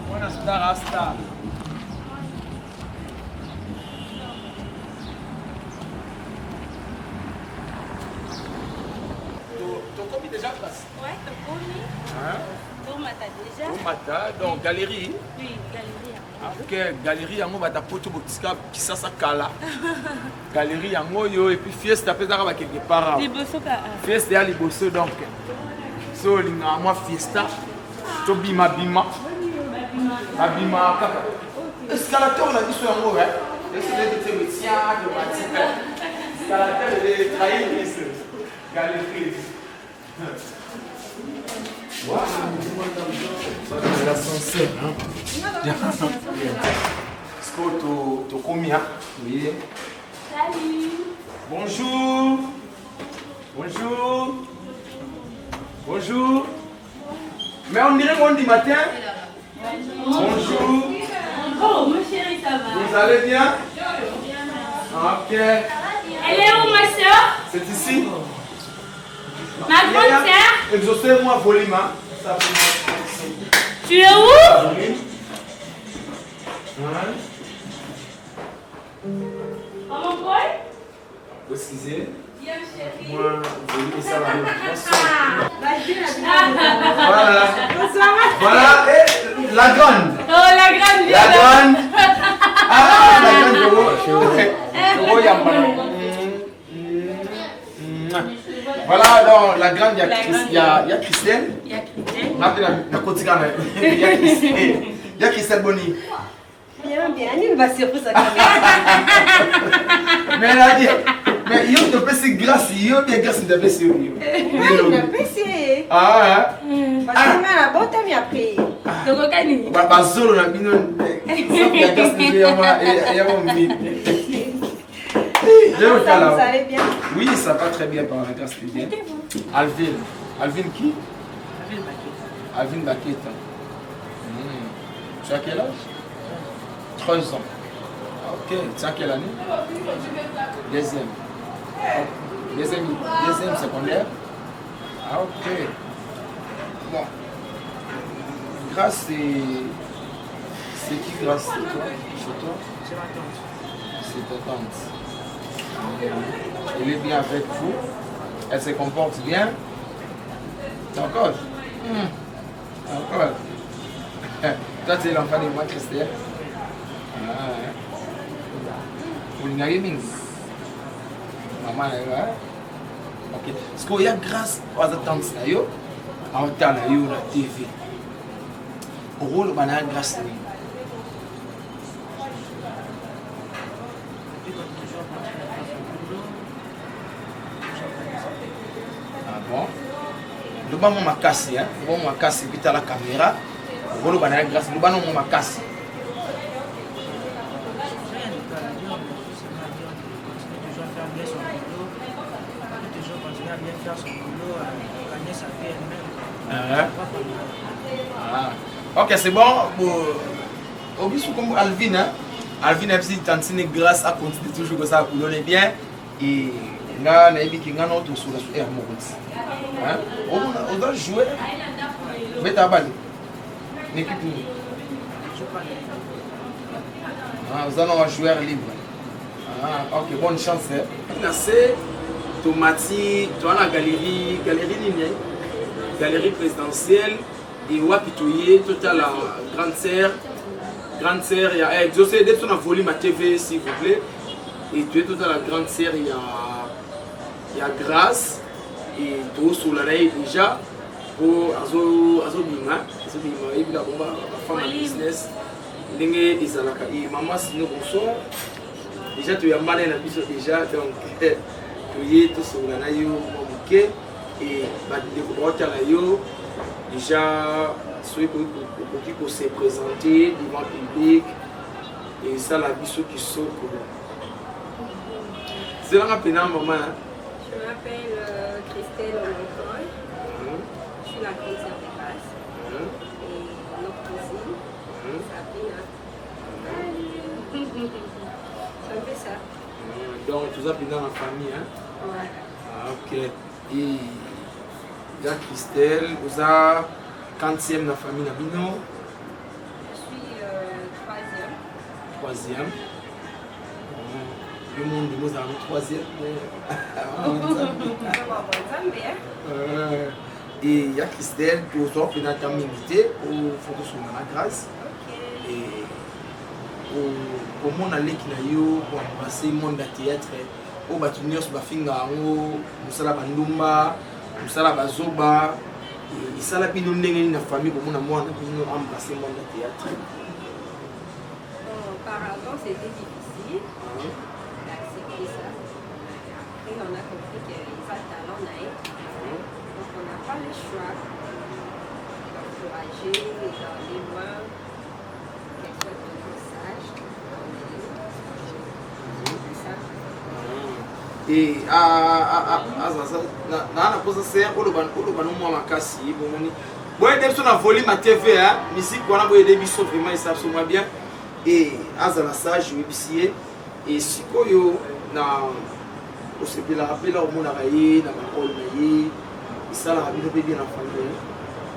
wana star a star. Tokomi déjà place. Ouais, tokomi. Tomata déjà. Tomata donc galerie. Oui, galerie yango. Ok, galerie yango bata poto botika Kisasa kala. Galerie yango oyo et puis fiesta mpe ezaka bakeke part awa. Liboso ka. Fiesta ya liboso, donc so olingaka mwa fiesta tobimabima babima kaka escalateur na biso yango. Escalateur etrahir biso galerie. L'ascenseur, hein. Siko tokomi, hein? Oui. Salut. Bonjour. Bonjour. Bonjour. Mais on dirait qu'on dit matin. Bonjour. Oh, mon chéri, ça va? Vous allez bien? Ok. Elle est où, ma soeur? C'est ici. Ma grande sœur? Exaucez-moi volume. Hein. Ça, Tu es où? Volume. Hein? Oh, mon boy? Excusez. Viens, chérie. Moi, volume, ça va. Voilà. Voilà. Et la grande. Oh, la grande, La viens là. grande. Ah, la grande. Toro Yambana. Voilà, donc la grande, il y a La Chris- grande. il y a Christelle. Il y a Christelle. Na kotika na. Il y a Christelle. Il y a Christelle Boni. Bien, bien. Nini ba surprise caméra. Mais elle a dit, mais yo te pesi grâce, yo bien grâce te pesi yo. Ngai napesi ye. Ah, Parce que ngai nabotami après. Tokokani. ba bazolo na bino ya grâce ya ma ya ma mi. Ça, vous allez bien? Oui, ça va très bien par la grâce de Dieu. Alvin. Alvin qui? Alvin Baketa. Tu as quel âge? 13 ans. Ah, ok. Tu as quelle année? Deuxième. Oh, deuxième, deuxième secondaire. Ah, ok. Bon. Grâce, c'est. C'est qui Grâce? C'est toi? C'est toi? C'est ta tante. Elle est bien avec vous. Elle se comporte bien. D'accord. D'accord. Toi, tu es l'enfant de moi, Christelle. Ah, olingaki mingi mama na yo ok sikoyo ya grâce oyo aza tante na yo aotala yo na tv okoloba na ya grâce nini? Ah bon, loba mwa makasi, loba mwa makasi epi tala caméra. Okoloba na ya grâce, loba na mwa makasi. Ah. Ok, c'est bon. Bon, obisu comme Alvin, hein? Alvin FC tantine grâce à continuer toujours comme ça, coulonner bien. Et nga nayebi ke nga na otosola so air moko ti. Hein? Omona oza joueur. Beta balle. Na équipe nini? Ah, oza na joueur libre. Ah, ok, bonne chance. Hein? Na se tomati toa na galerie, galerie nini? Galerie présidentielle et wapi toye totala grande sœur, grande sœur ya eh, Exaucé de biso na volume ya TV s'il vous plaît. Et toye totala grande sœur ya Grâce et tosola na ye déjà po azobima azobima oyebika bongo bafemme ya business ndenge ezalaka. E mama sino, bonsoir. Déjà toyambana na biso déjà, donc toye tosolola na yo mwa moke e bandeko baotala yo déjà. Soki okoki kose présenter devant public, esala biso kisoko. Zelanga mpena mama. Je m'appelle Christelle Omonkoy. Je suis la grande sœur de Grâce. Et notre cousine, Sabrina. C'est un peu ça. Donc toza mpenza na famille, hein? Ouais. Ah, ok. Et ya Christelle, oza quantième na famille na bino? Je suis troisième. Troisième. Yo monde ozala no troisième. Vraiment, bon, Nzambe, hein? Et ya Christelle, tozwa mpena ata mingi te po tosonga na Grâce. Ok. Et komona leki na yo koembrasser monde ya théâtre oyo bato nyonso bafinga yango mosala bandumba, mosala bazoba, esala bino ndenge nini na famille komona mwana bino embrasser monde ya théâtre? Bon, auparavant, c'était difficile d'accepter ça. Après, on a compris qu'il y a talent na ye. Donc, on n'a pas le choix d'encourager et d'aller loin, qu'elle soit toujours sage. C'est ça. E naa na posa ser oloba no mwa makasi. Bomoni, boyede biso na volume ya TV, musique wana boyede biso vraiment, esa biso mwa bien. E azala sage, oyebisi ye. E sikoyo na osepelaka mpe la omonaka ye na barole na ye, esalaka bino mpe bien na famille?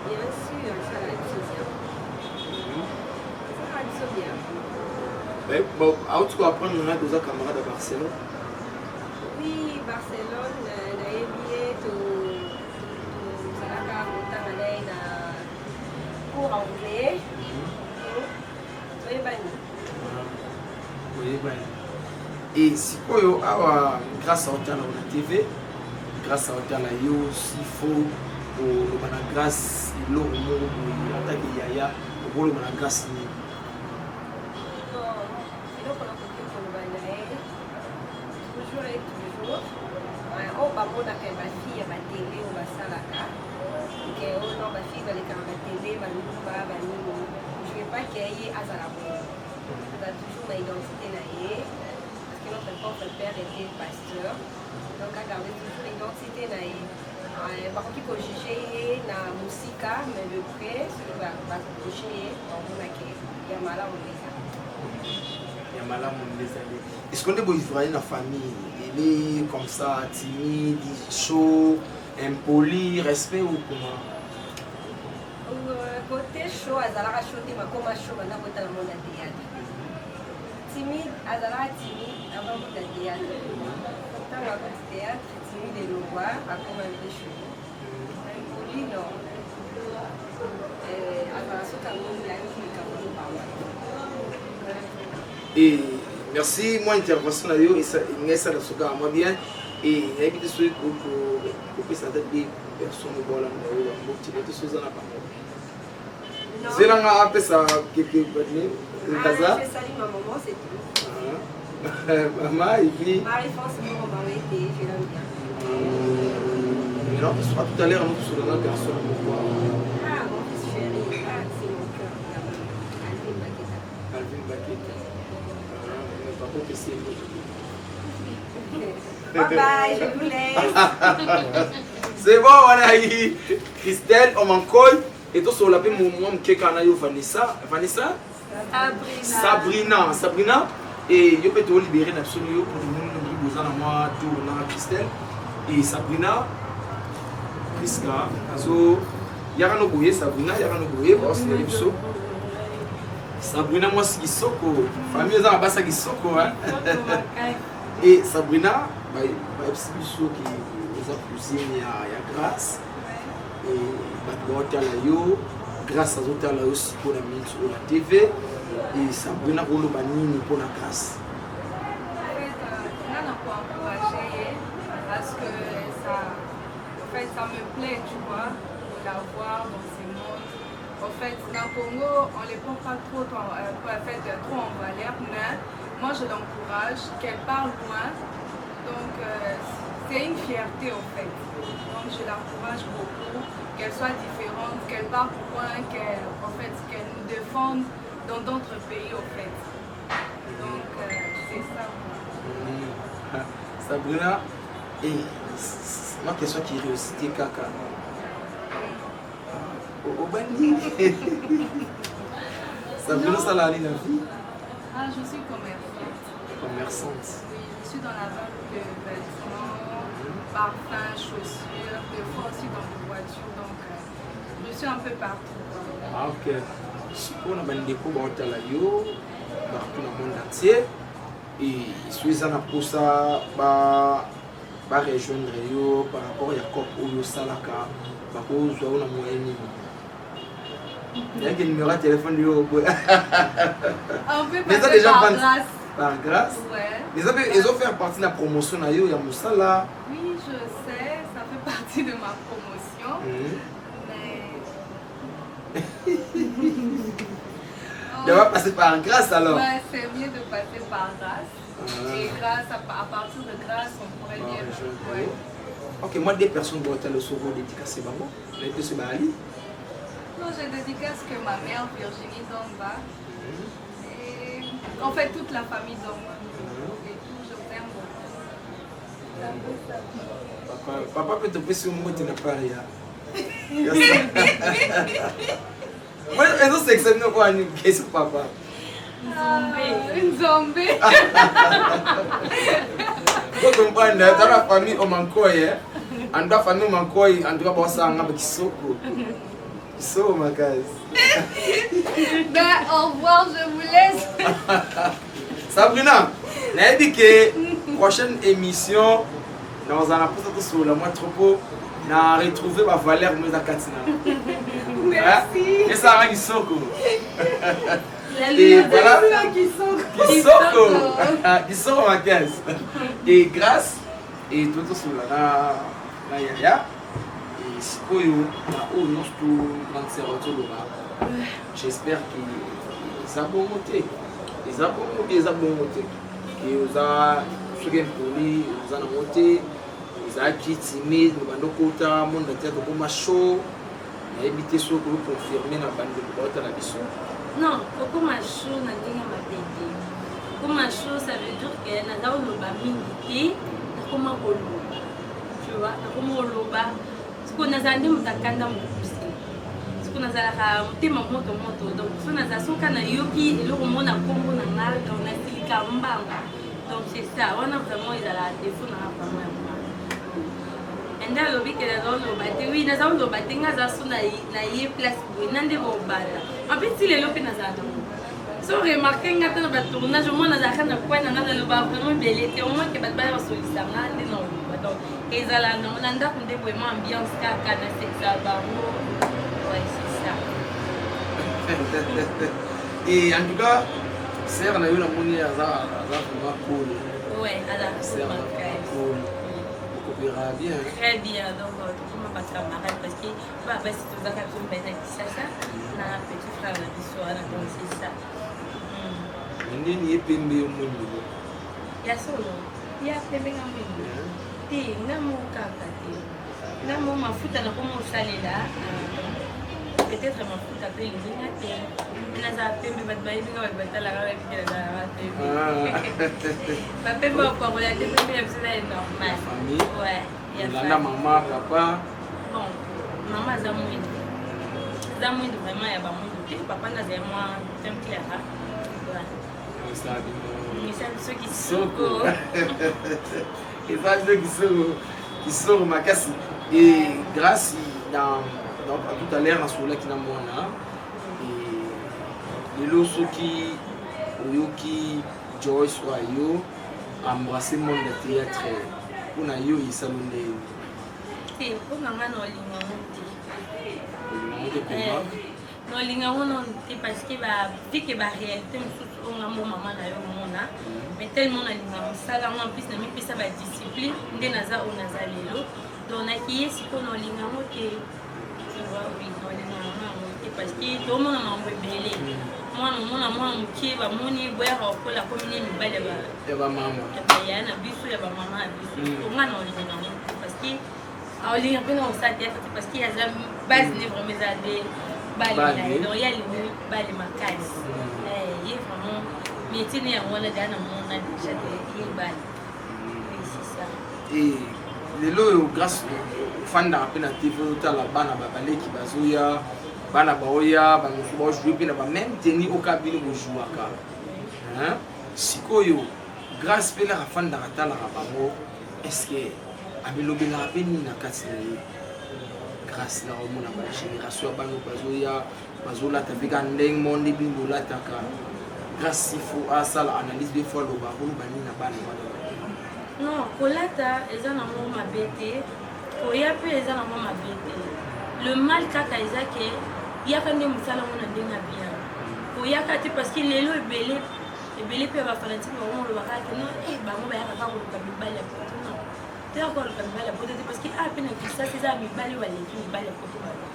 Bien sûr, ça la bien. Ça la bien. Auti koapprendre na toza camarade ya Barcelone. Oui, Barcelone, nayebi ye, tozalaka kotanga na ye na cours anglais. Toyebani. Oyebani. E sikoyo awa Grâce aotala na TV, Grâce aotala yo, sifo koloba na Grâce eloko moko boye, atake yaya, okoloba na Grâce nini? Bon, eloko nakoki koloba na ye, toujours et toujours, oyo bamonaka ya bafille ya batele oyo basalaka ke oyo non, bafille balekaka batele, bandumba, banini, je veux pas ke ye azala boye. Aza toujours na identité na ye, parce que notre propre père était pasteur, donc agardé toujours identité na ye. Bakoki kojuge ye na mosika, mais de près, soki bakojuge ye, bamonake ya malamu eza. Ya malamu nde ezali. Est-ce que nde boivraye na famille, elle est comme ça, timide, chaud, impoli, respect ou comment? Côté chaud, azalaka chaud te, makoma chaud banda kotala monde ya théâtre. Timide, azalaka timide avant monde ya théâtre. Ntango akoti théâtre, timide elongwa, akoma mpe chaud. Impoli, non. Azala soki amoni ayoki likambo aloba. Et merci, moi intervention na yo ngai esala soka mwa bien. Et nayebi te soki kopesa ata de personne bolanda yo bamboki te soki oza na bango. Non. Zelanga apesa keke Ah, kaza. je salue ma maman, c'est tout. Mama et puis Marie-France Moro-Mawete, je l'aime bien. Maintenant, ce sera tout à l'heure, nous sommes dans personne. Ah, mon fils chéri, ah, c'est mon cœur. Alvin Baketa. Alvin Baketa. Mais par contre, c'est Bye bye, je vous laisse. C'est bon, on a eu Christelle Omankoy. Et tout sur la paix, moi, je suis Vanessa. Vanessa? Sabrina. Sabrina. Sabrina. Et je peux te libérer absolument pour tout le monde qui besoin de moi, tour na Christelle. Et Sabrina, Priska, azo, yaka no boye Sabrina, yaka no boye, boss na biso. Sabrina mwasi kisoko, famille eza na basi ya kisoko hein. Et Sabrina, bayebisi biso ke oza cousine ya Grâce. Et bato baotala yo, Grâce azotala yo sikoyo na minute oyo na TV. Et Sabrina koloba nini mpona Grâce? En fait, nga na encourager parce que ça, en fait, ça me plaît, tu vois, de la voir dans ces mondes. En fait, dans le Congo, on ne les prend pas trop, en fait, trop en valeur, mais moi je l'encourage, qu'elle parle loin. Donc, c'est une fierté en fait. Donc, je l'encourage beaucoup, qu'elle soit différente, qu'elle parte loin, qu'elle, en fait, qu'elle nous défende dans d'autres pays en fait. Donc, c'est ça. Sabrina, et ma question curiosité kaka. Obandi. Sabrina, ça l'a la vie? Ah, je suis commerçante. Commerçante. Oui, je suis dans la vente de vêtements, parfums, chaussures, des fois aussi dans les voitures. Donc, je suis un peu partout. Ah, ok. Sikoyo na bandeko baotala yo partout na monde entier, et soki eza na mposa barejoindre yo par rapport ya cop oyo osalaka, bakozwa yo na moyen nini? Yaki numéro ya téléphone yo boye? On peut Mais ça passer déjà par vente. Grâce. Par Grâce. Ouais. Mais ça peut ezofaire partie na promotion na yo ya mosala. Oui, je sais, ça fait partie de ma promotion. Mais. De va passer par Grâce alors. Ouais, c'est mieux de passer par Grâce. Ah. Et grâce, à partir de Grâce, on pourrait Bah, dire. je- Ouais. Ok, moi des personnes baotala soko dédicace bango nayebi te so baali. Non, je dédicace que ma mère Virginie Domba. Et en fait, toute la famille Domba. Et tout, je vous aime beaucoup. C'est un peu ça. Papa, papa mpe topesi yo mbote na part ya ezosekisa bino kwa nini? Kesi papa. Ah, Nzambe. Ocomprendre tala famille Omankoy, en tout cas famille Omankoy, en tout cas baosalanga bakisoko kisoko makasi. Ben, au revoir, je vous laisse. Sabrina, nayebi ke prochaine émission nakozala na mposa tosolola mwa trop na retrouver bavaleur mo eza kati na Merci. esalanga kisoko. La Et lumière. voilà. Kisoko. Kisoko kisoko makasi. Et Grâce et to tosolola na yaya. Et sikoyo na oyo nyonso to grande sœur toloba, j'espère ke eza bongo te, eza bongo bi eza bongo te ke oza soki impoli oza nango te, ozalaki timide mobanda okota monde entier tokoma chaud. Nayebi te soki okoconfirme na bandeko baotala biso. Non, kokoma chaud na ndenge mabe te. Kokoma chaud, ça veut dire que naza koloba mingi te, nakoma koloba, tu vois, nakoma koloba. Siko nazala nde moto akanda mokuse, siko nazalaka motema moto moto. Donc so nazala soka nayoki eloko moko na nkombo na nga, donc nasilika mbango. Donc c'est ça wana vraiment ezalaka défaut nanga vraiment ya mwana. Ende alobi ke naza koloba te, oui, naza koloba te. Nga aza so na ye place boye na nde kobanda. En plus ti lelo mpe nazala nango. So remarque nga te na batournage, omona nazalaka na coin na nga, naloba vraiment ebele te. Omoi ke bato baya basolisa nga nde na oloba. Donc ezala nango na ndako nde boye, mwa ambiance kaka, nasekisa bango. Ouais, c'est ça. Et en tout cas, sœur na yo, namoni aza vraiment cool. Ouais, aza sœur cool aza makasi. Cool, okopera bien, hein? Très bien. Donc tokoma bacamarade parce que basi tozaka biso mibali na Kisasa na petit frère na biso wana. Donc c'est ça. Mais ndeni ye pembe, yo mwindu? Ya solo, ya pembe, nga mwindu te. Nga mo kaka te, nga mo mafuta nakoma osalela, peut-être mafuta mpe elingi nga te. Nazala pembe, bato bayebi nga, bato batalaka bayebi ke nazalaka pembe. Bapembe bapakola te, pembe na biso eza normal. Famille. Ouais, ya olanda famille. Mama, papa? Bon, mama aza mwindu, aza mwindu vraiment ya bamwindu te. Papa nde azali mwa teint clair. Ouais. Osala bino eza biso soko. kisoko. Eza biso kisoko, kisoko makasi. Et grâce dans à tout à l'heure nasololaki na mwana. Et lelo soki oyoki Joyce oyo ayo embrasse monde ya théâtre, mpona yo esalo ndenge? Te, mpo na nga na olingango te. Olingango te koma? Na olingango nano te, parce que vu que baréalité mosusu oyo nga mo mama na yo omona. Mais tellement nalinga mosala yango, en plus namipesa badiscipline nde naza oyo naza lelo. Donc nakiye sikoyo na olingango te, tu vois. Oui, na olingango yango te, parce que toomona mambo ebele. Mwana omona mwana moke, bamoni boyaka kokola, komi ne mibali ya ya bamama. Ya baya na biso, ya bamama na biso. Nga na olinga yango te, parce que aolinga mpe na kosala théâtre te, parce que aza base ne vraiment eza nde bale na ye. Bale. Donc ye alingi bale makasi. Eh, ye vraiment métier ne yango wana deya namona déjà te, ye bale. Oui, c'est ça. Et lelo oyo, grâce ofandaka mpe na TV, otala bana baleki bazoya, bana baoya, bamosusu baojoue mpe na bameme teni oka bino bojouaka. Hein? Sikoyo grâce mpe laka afandaka, atalaka bango, est ce que abilobelaka mpe nini na kati na ye? Grâce na omona bagénération ya bana oyo bazoya, bazolata mpe ka ndenge mo nde bino bolataka, grâce il faut asala analyse deux fois, aloba, koloba nini na bana wana? Non, kolata eza nango mabe te, koya mpe eza nango mabe te. Le mal kaka eza ke yaka nde mosala ngo na ndenge ya bien, koyaka te, parce que lelo ebele ebele mpe ya bafanatike bango olobaka ke non, eh, bango bayaka kaka koluka mibali ya poto. Non, toyaka koluka mibali ya poto te, parce que a mpe na Kisasa eza ya mibali oyo baleki mibali ya poto baza.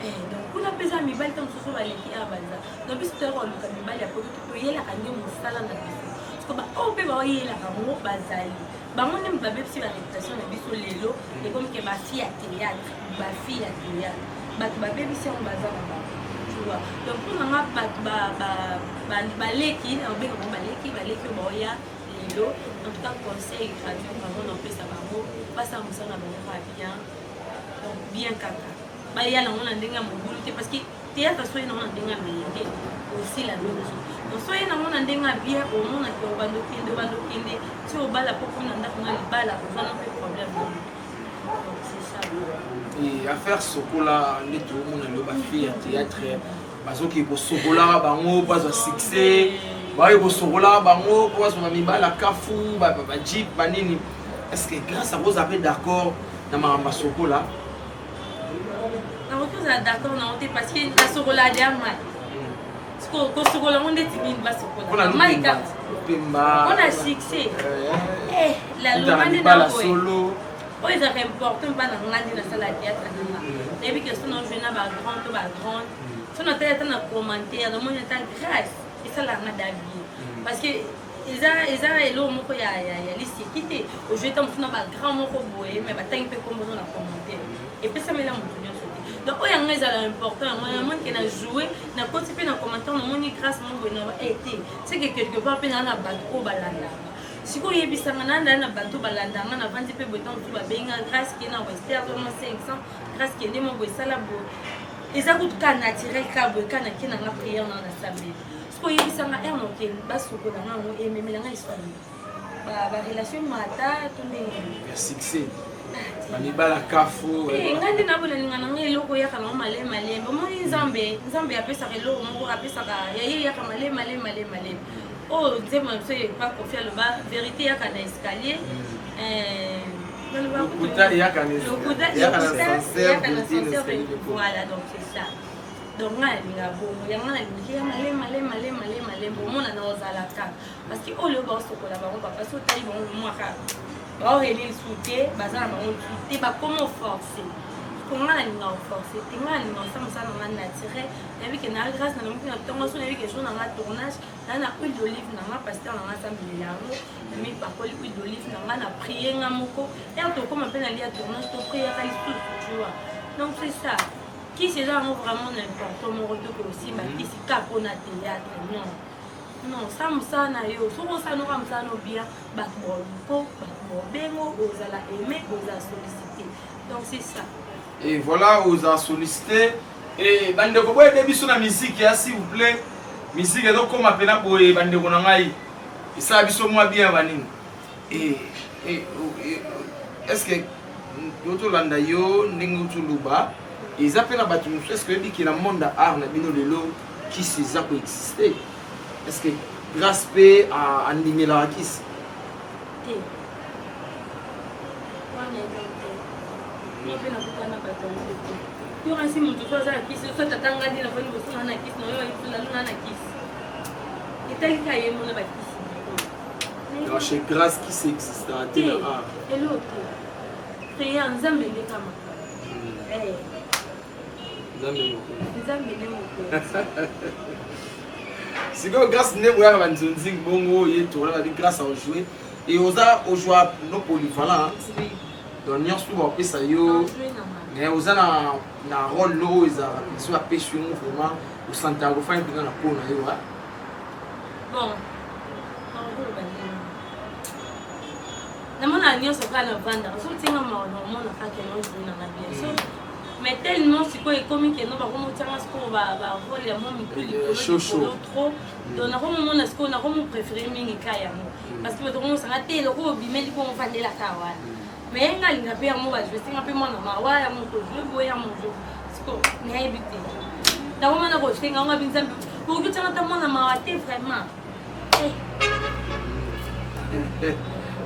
Eh, donc kuna mpe eza mibali ta mosusu baleki awa baza. Donc biso toyaka koluka mibali ya poto te, toyelaka nde mosala na biso. Parce que baoyo mpe baoyelaka yango bazali bango nde babebisi baréputation na biso. Lelo ekomi ke bafille ya théâtre, bafille ya théâtre, bato babebisi yango baza na bango, tu vois. Donc mpo na nga, bato baleki, obenga bango baleki, baleki oyo baoya lelo, en tout cas conseil gratuit vraiment napesa bango, basala mosala na bango kaka bien. Donc bien kaka, baya nango na ndenge ya mobulu te, parce que théâtre so ye nango na ndenge ya melenge, osila noki. Donc so ye nango na ndenge ya bien, omonaki obanda okende, obanda okende ti obala, po komi na ndako na libala, ozwana mpe problème nango. Donc c'est ça. Et affaire sokola nde toomona lelo, bafille ya théâtre bazoki kosokolaka bango bazwa succès, baoki kosokolaka bango mpo bazwa mibala kafu, bajeep, banini. Est ce que grâce akozala mpe d'accord na makambo ya sokola? Nakoki ozala d'accord nango te, parce que nasokola deya mai. Kosokola yango ndeti nini? Mpona Basokola mai kaka lupemba. Mpona succès, eh, laloba laloba nde libala na boye solo. Oyo ezalaka important mpa na nga nde nasala théâtre na nga, nayebi ke so najoue na bagrand to bagrande, so natali ata na commentaire, namoni ata grâce, esalaka nga da bien, parce que eza eloko moko ya liseki te. Ojoue ta mosu na bagrand moko boye, mais batangi mpe kombono na commentaire, epesamela moto nyonso te. Donc oyo yango ezala important. Yango namoni ke na joue, nakoti mpe na commentaire, namoni grâce moko boye na te. C'est que quelque part mpe naa na bato oyo balandaka. Sikoyo oyebisanga na ndali na bato balandanga, navandi mpe boye, ntango mosusu babenga grâce ke na wester tomo 500, grâce kende mo boye, esala boye, eza kutu ka naturel ka boye, ka nake nanga prière nanga nasambeli. Sikoyo oyebisanga ere nokende basokola nga yango, ememelanga eswani barelation mata to ndenge Ya succès. Bamibala kafu. Eh, ngai nde nabo nalinga na ngai eloko eyaka nango malemi malembe. Omoni Nzambe, Nzambe apesaka eloko moko, apesaka ya ye eyaka malemi malemi malemi malemi. Oyo nzembo na biso epa Koffi aloba verité eyaka na escalier. Eh, baloba kutu- Lokuta eyaka na escalier. Lokuta Eyaka na lokuta ascenseur, eyaka na vérité na ascenseur, escalier de voilà, donc c'est ça. Donc ngai nalinga bongo, yango nalingi ya malemi malemi malemi malemi malemi, omona na ozala kaka parce que oyo baosokola bango papa, so otali bango mwaka baoreli lisusu te, baza na bango lisusu te, bakoma oforce. Ko ngai nalinga oforce te, ngai nalinga osala mosala na ngai naturel. Nayebi ke na grâce nalomoki na ntongo, so nayebi ke jour na ngai tournage, naa na huile d'olive na ngai, pasteur na ngai asambelela yango, namipakoli huile d'olive na ngai, na prie nga moko ere tokóma mpe na lia tournage, topriaka lisusu, tu vois. Donc c'est ça, kisi eza yango vraiment na important moko te kosimba kisi kaka mpona théâtre, non non. Sa mosala na yo, soki osala noka mosala no bien, bato baoluko, bato baobengo, ozala aimé, ozala sollicité, donc c'est ça. Et voilà, oza sollicité. Et bandeko, boyede biso na musique ya, s'il vous plaît. Musique ezokóma mpena boye, bandeko na ngai, esala biso mwa bien banini. Et est ce que totolanda yo ndenge otoloba, eza mpe na bato mosusu, est ce que oyebi ke na monde ya art na bino lelo kisi eza koexiste? Est ce que Grâce mpe andimelaka kisi? Te, wana eza te. Nga mpe nakutana bato yango te. Yo kasi moto so aza na kisi, so tata nga nde nafandi liboso na na kisi na yo, ayebisi na na kisi, etali ka ye mona bakisi. Donc chez Grâce, kisi existaka te na art? Elo te, prière, Nzambe eleka makambo. Nzambe mokonzi. Nzambe nde mokonzi. Sikoyo Grâce, nde boyaka banzonzingi bongo, ye tourna babi Grâce aojoue e oza ojoua no polyvalent. Oui. Donc nyonso bapesa yo. Ajoue na nga. Mais oza na rôle no oyo ezalaka biso apesi yo vraiment, osantaka kofani mpenza na po na yo? Bon, nakoloba ndenge namona nyonso kaka navandaka, so otinga mawa na omona kaka naojoue nanga bien so, mais tellement sikoyo ekomi keno bakomotianga sikoyo barole ya mwa mitu likolo likolo trop, donc nakomomona sikoyo nakomopréféré mingi ka yango, parce que bato komosanga te eloko obimeli mpo ofandelaka wana. Mais ye nga alinga mpe yango, bajoue singa mpe mwana mawa yango kojoue boye, yango joue sikoyo nayebi te, nakomona kosenga yango abi Nzambe okoki otianga ata mwana mawa te vraiment.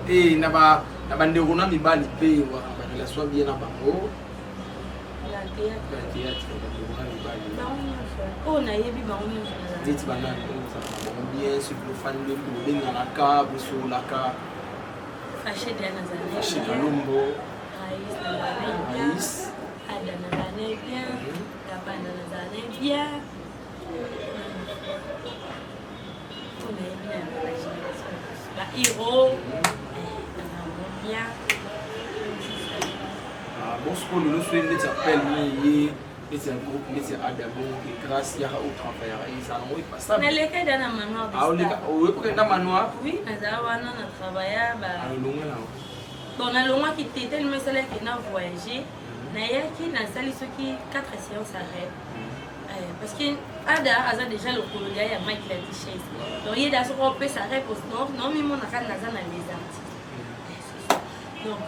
E na bandeko na mibali mpe waka barelation bien na bango? Na théâtre? Na théâtre, bandeko na mibali. Bango nyonso oyo nayebi, bango nyonso. Neti banani oyo ozalaka na bango bien, soki ofandi lobi bobenganaka, bosololaka? Fache dia nazala. Fache Kalombo. Raïs nazala bien. Raïs. Ada nazala bien. Kabanda nazala bien. Oyo nayebi na bagénération bahero nazala bien. Bon, sikoyo lelo soki neti appel ne ye neti ya groupe neti ya Ada bongo ke Grâce yaka otravaillaka, ezala yango epasable? Naleka da na manoir de Star. Oyepokende na manoir? Oui, nazala wana na travailla ba Alolongwe nango? Bon, nalongwaki te, tellement esalaki na voyage, nayaki nasali soki 4 séances à rep, parce que Ada aza déjà lokolo lia ya Mike la Duchesse, donc ye da soki opesa réponse naomimonaka naza na les artistes. Donc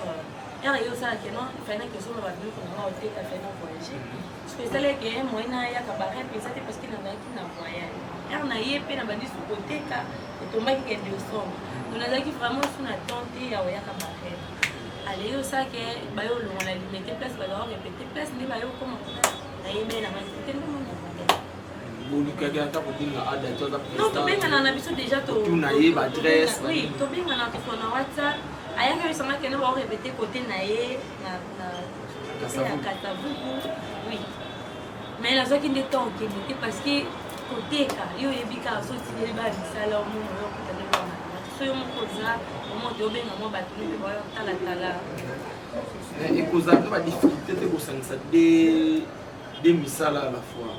ere ye osalaki no fallait osomba babiloko nanga oteka, fallait na voyage, parce que esalaki moyen nayaka barep eza te, parce que nazalaki na voyage. Ere na ye mpe na bandi su koteka, etombaki ke décembre, donc nazalaki vraiment su na temps te ya oyaka barep. Ale ye osalaki bayo olongola Limete, place bazala répété, place nde bayo okoma kuna, nayebeli na ngai te nde mona. Bolukaki ata kobenga Ada to aza? Non, tobengana na biso déjà. Totuna ye baadresse. Oui, tobengana, tosona WhatsApp, ayaki oyesanga kende baorépété côté na ye na ya Katavuku. Oui, mais nazwaki nde temps okende te, parce que koteka yo oyebi kaka so otindeli baya misala, omona oyo okuta nde bana so yo moko oza omo te, obenga mwa bato mpe bayo talatala. Ekozala mpe badifficulté te kosangisa de misala à la fois,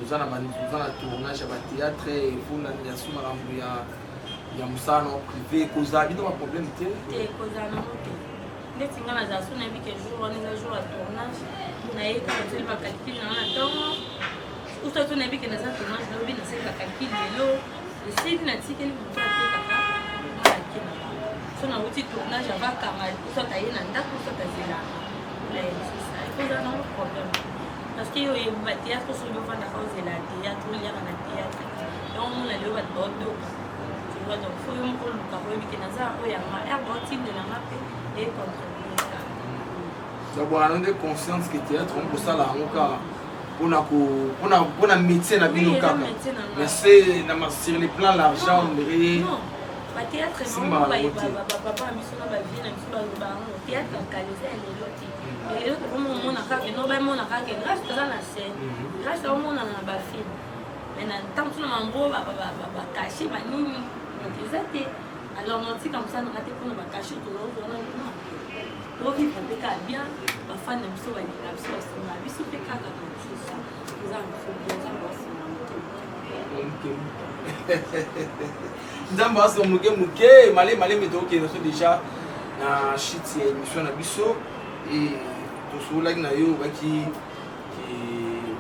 oza na oza na tournage ya bathéâtre, efondani ya su makambo ya mosala na privé, ekozala bino baproblème te? Te, ekozala nango te. Ndeti nga nazala so nayebi ke jour wana eza jour ya tournage, naye kaka tosali bacalcul nanga na ntongo, uta to nayebi ke naza tournage lobi, nasali bacalcul lelo, esili, natikeli moto atekaka, nga nake na bango. So nauti tournage ava kanga, soit aye na ndako, soit azelaka. Eza nango problème parce que yo oyebi bathéâtre, soki ofandaka ozela théâtre, oliaka na théâtre, yango omona lelo bato baodoka, tu vois. Donc faut yo moko oluka koyebi ke naza oyo yanga ere baotindelanga mpe econtribue. Donc bwana nde conscience ke théâtre ngo kosala yango kaka mpona métier na bino kaka, mais c'est na sur le plan l'argent, on dirait. Non, bathéâtre, bapapa na biso na bavie na biso baloba yango, théâtre ya kala eza ya lelo te. Lelo tokomomona kaka no bamona kaka grâce toza na scène, grâce aomonana na bafilm, mais na ntango so na bango bacachet banini, donc eza te. Alors notika mosala nanga te mpona bacachet tozozwana. Non, tovivre mpe kaka bien, bafani na biso balinga biso, basunga biso mpe kaka. Donc c'est ça, eza biso bien, nzambe asunga moke. Moke. Nzambe aso moke moke, male maleme. Tokokende so déjà na shit ya émission na biso e tosololaki na yo, obaki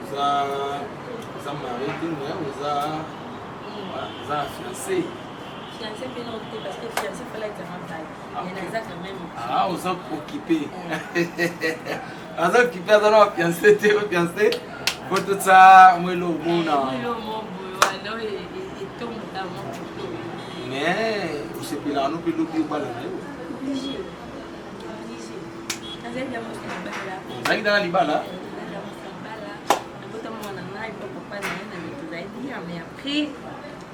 oza marié te, mais oza na fiancé. Fiancé mpe non te, parce que fiancé fala ezanga bale, mais naza quand même. Ah, oza occupé, aza occupé, aza na bafiancé te. Ofiancé po totsa mwelo omona. Mwelo mo boye wana etomboka mo poto. Mais osepelaka no mpe lobi obala na yo? Obligé, obligé, nazali ya mosi libala. Ozalaki tana libala? Nazali ya mosi libala, nabota mwana ngai mpo papa na ye na tozali bien, mais après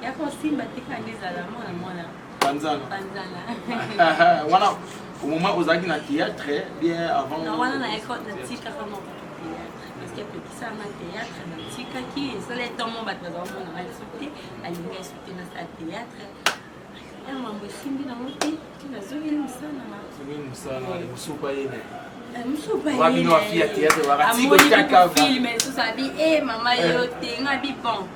ya kosimba te, kaka nde ezala mwana mwana. Panzana. Panzana. Wana au moment ozalaki na théâtre, bien avant? Na wana natikaka moko théâtre parce que apekisanga théâtre, natikaki. Esala etongo bato bazala mona ngai liso te, alingi esu te nasala théâtre ya mambo esimbi nango te, ti nazongeli mosala nanga. Soki mosala mosuku ayene. Mosuku. Wa bino bafi ya théâtre bakati kotiaka. Film lisusu abi e mama yo te, nga bi bon.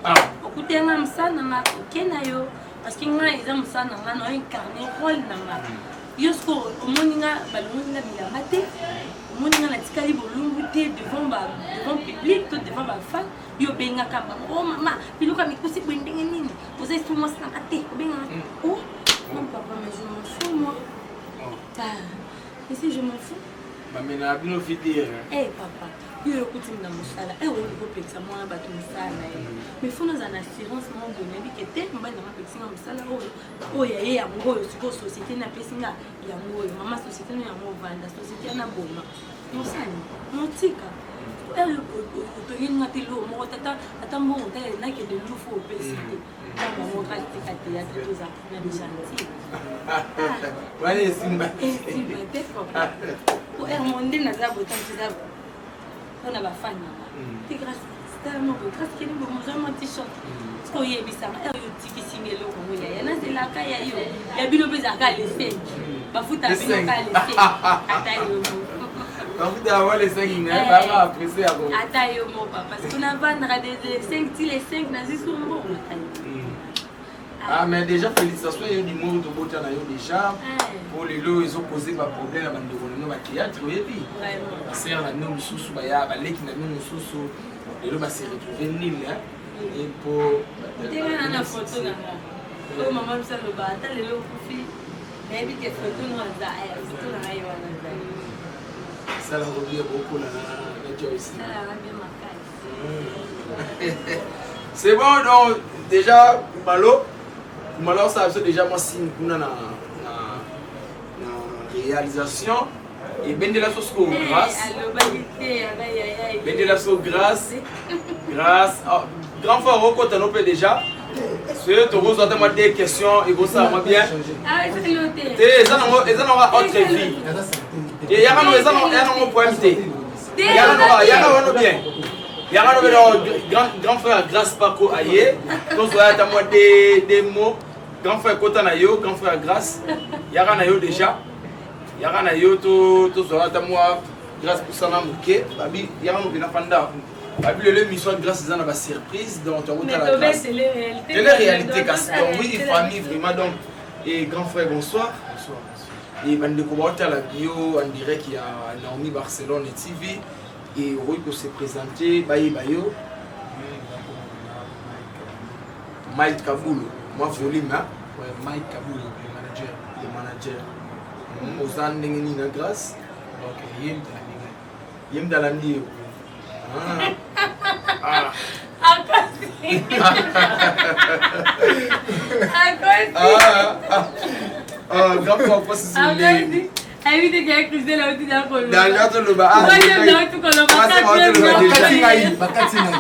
Okutenga mosala nanga, oke na yo, parce que ngai eza mosala na nga, na incarne rôle na nga. Yo siko omoni nga balongoli nga bilamba te, omoni nga natikali bolumbu te devant public to devant bafan. Yo obengaka bango: "O mama, biloko ya mikusi boye ndenge nini? Oza esu mwasi nanga te." Obengaka: "Oh non papa, mais je m'en fous, moi." Ah, mais si je m'en fous. Bamenaka bino videre. Eh papa, yo yokuti na mosala e olingi opekisa mwana bato mosala na ye, mais faut nazala na assurance moko boye, nayebi ke te mobali nanga apekisinga mosala oyo, oyo ya ye yango oyo. Sikoyo société na apesi nga yango oyo, mama, société no yango ovanda, société yana boma mosani motika otongi nga te lo moko tata ata mbongo te, nakende lufu opesi te. Ntango yango kaka tika théâtre, toza na gentil. Wana esimba. Esimba te papa, po ere nde naza botanti eza mpona bafani nanga te. Grâce star moko, grâce keni bomo ozwa mwa t-shirt, soki oyebisanga ere yo otikisinga eloko ngo yaya, nazelaka ya yo ya bino mpe ezalaka le 5, bafuta bino ka le 5, ata yo moko. Bafuta yango le 5, mais baka apprécie yango. Ata yo mo papa, parce que navandaka de 5 ti le 5, nazwi so mbongo, ata yo. Ah, mais déjà félicitations yo limo tobota na yo déjà po lelo ezopose baproblème ya bandeko na bino bathéâtre. Oyebi basere na bino mosusu, baya baleki na bino mosusu, lelo base retrouve nil e po. Ndenge na photo na nga oyo mama biso aloba, ata lelo okufi, nayebi ke photo no aza, photo na ngai wana ezali. Esalaka bien bokola na Joyce. Esalaka bien makasi. C'est bon, donc déjà Kumalo, Kumalo ça biso déjà mwa signe kuna na réalisation ebendela so sikoyo grâce. Alobaki te aba yaya. Bendela so grâce, grâce. Ah, grand frère okota no mpe déjà soki tokozwa ata mwa deux questions, ekosala mwa bien. Ah, ezali te. Te, eza nango autre vie te, yaka no, eza nango problème te. Yaka wano bien, yaka no bien. Grand frère Grâce Pako aye, tozwa ata mwa deux mots. Grand frère kota na yo, grand frère Grâce yaka na yo déjà, yaka na yo, tozwa ata mwa grâce pusana moke. Babi yaka no mpena fanda, babi lelo émission ya grâce eza na basurprise, donc tokotala grâce télé réalité kasi. Donc oui, famille vraiment. Donc et grand frère, bonsoir. Bonsoir, bonsoir. Et bandeko baotala bio en direct ya Naomi Barcelone TV et okoki kose présenter, bayeba yo. Oui, Mike Kabulo. Mike Kabulo, mwa volume, hein? Ouais, Mike Kabulo, le manager. Le manager. Oza ndenge nini na Grâce? Donc ye moto alandi ngai. Ye moto alandi yo. Ah. Akosi. Akosi. Ah, ah. Ah, grand frère, akosi Akosi. Ayebi te ke Christelle auti na koloba. Danga toloba. Ah, auti koloba. Bakati ngai, bakati ngai.